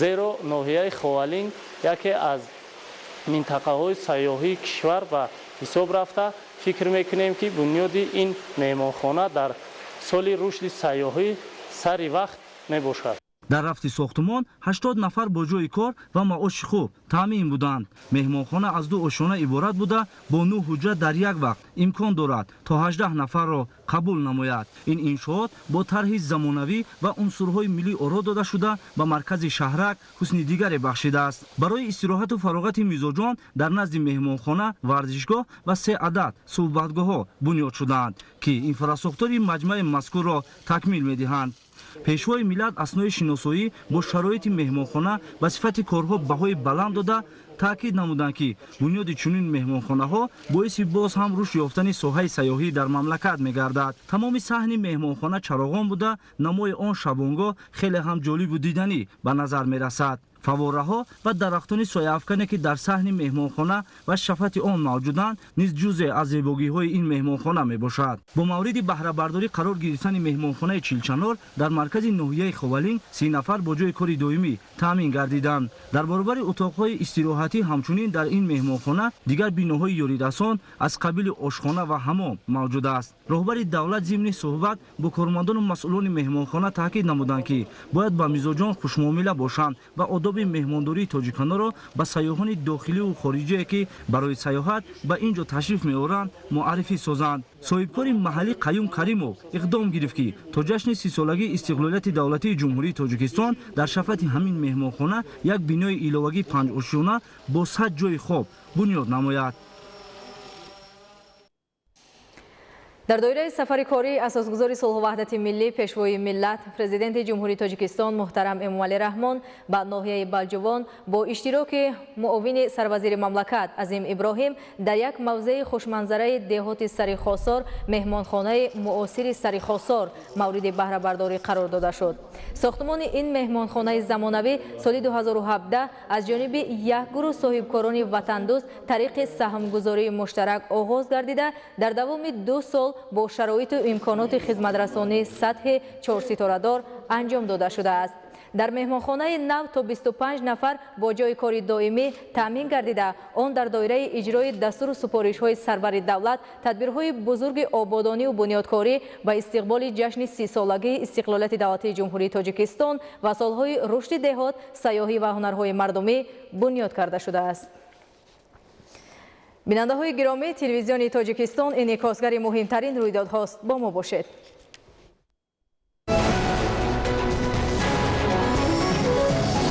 S16: Зеро ноҳияи Ховалинг яке аз минтақаҳои сайёҳии кишвар ба ҳисоб рафта, фикр мекунем, ки бунёди ин меҳмонхона дар соли рушди сайёҳӣ сари вақт мебошад.
S4: Дар рафти сохтумон 80 нафар бо ҷои кор ва маоши хуб таъмин буданд. Меҳмонхона аз 2 ошёна иборат буда, бо 9 ҳуҷра дар як вақт имкон дорад то 18 нафарро қабул намояд. Ин иншоот бо тарҳи замонавӣ ва унсурҳои миллӣ оро дода шуда, ба маркази шаҳрак ҳусни дигаре бахшидааст. Барои истироҳату фароғати мизоҷон дар назди меҳмонхона варзишгоҳ ва 3 адад суҳбатгоҳҳо бунёд шудаанд, ки инфрасохтори маҷмӯаи мазкурро такмил медиҳанд. Пешвои миллат аснои шиносоӣ бо шароити меҳмонхона ба сифати корҳо баҳои баланд дода, таъкид намуданд, ки бунёди чунин меҳмонхонаҳо боиси боз ҳам рушд ёфтани соҳаи сайёҳӣ дар мамлакат мегардад. Тамоми саҳни меҳмонхона чароғон буда, намои он шабонгоҳ хеле ҳам ҷолибу диданӣ ба назар мерасад. Фавораҳо ва дарахтони сояафкане, ки дар саҳни меҳмонхона ва шафати он мавҷуданд, низ ҷузъе аз зебогиҳои ин меҳмонхона мебошад. Бо мавриди баҳрабардорӣ қарор гирифтани меҳмонхонаи Чилчанор дар маркази ноҳияи Ховалинг 30 нафар бо ҷои кори доимӣ таъмин гардиданд. Дар баробари утоқҳои истироҳатӣ Сайёҳатӣ. Ҳамчунин дар ин меҳмонхона дигар биноҳои ёрирасон аз қабили ошхона ва ҳамом мавҷуд аст. Роҳбари давлат зимни суҳбат бо кормандону масъулони меҳмонхона таъкид намуданд, ки бояд ба мизоҷон хушмуомила бошанд ва одоби меҳмондории тоҷиконаро ба сайёҳони дохиливу хориҷие, ки барои сайёҳат ба ин ҷо ташриф меоранд, муаррифӣ созанд. Соҳибкори маҳаллӣ Қаюм Каримов иқдом гирифт, ки то ҷашни 30-солагии истиқлолияти давлатии Ҷумҳурии Тоҷикистон дар шафати ҳамин меҳмонхона як бинои иловагии панҷошёна бо 100 ҷойи хоб бунёд намояд.
S1: Дар доираи сафари кории асосгузори сулҳу ваҳдати миллӣ, пешвои миллат, президенти Ҷумҳурии Тоҷикистон муҳтарам Эмомалӣ Раҳмон ба ноҳияи Балҷувон бо иштироки муовини сарвазири мамлакат Азим Иброҳим дар як мавзеи хушманзараи деҳоти Сарихосор меҳмонхонаи муосири Сарихосор мавриди баҳрабардорӣ қарор дода шуд. Сохтмони ин меҳмонхонаи замонавӣ соли 2017 аз ҷониби як гурӯҳ соҳибкорони ватандӯст тариқи саҳмгузории муштарак оғоз гардида, дар давоми 2 сол бо шароиту имконоти хизматрасонии сатҳи чорситорадор анҷом дода шудааст. Дар меҳмонхонаи нав то 25 нафар бо ҷойи кори доимӣ таъмин гардида, он дар доираи иҷрои дастуру супоришҳои сарвари давлат, тадбирҳои бузурги ободониву бунёдкорӣ ба истиқболи ҷашни 30-солагии истиқлолияти давлатии Ҷумҳурии Тоҷикистон ва солҳои рушди деҳот, сайёҳӣ ва ҳунарҳои мардумӣ бунёд карда шудааст. Бинандаҳои гиромӣ, телевизиони Тоҷикистон инъикосгари муҳимтарин рӯйдодҳост. Бо мо бошед.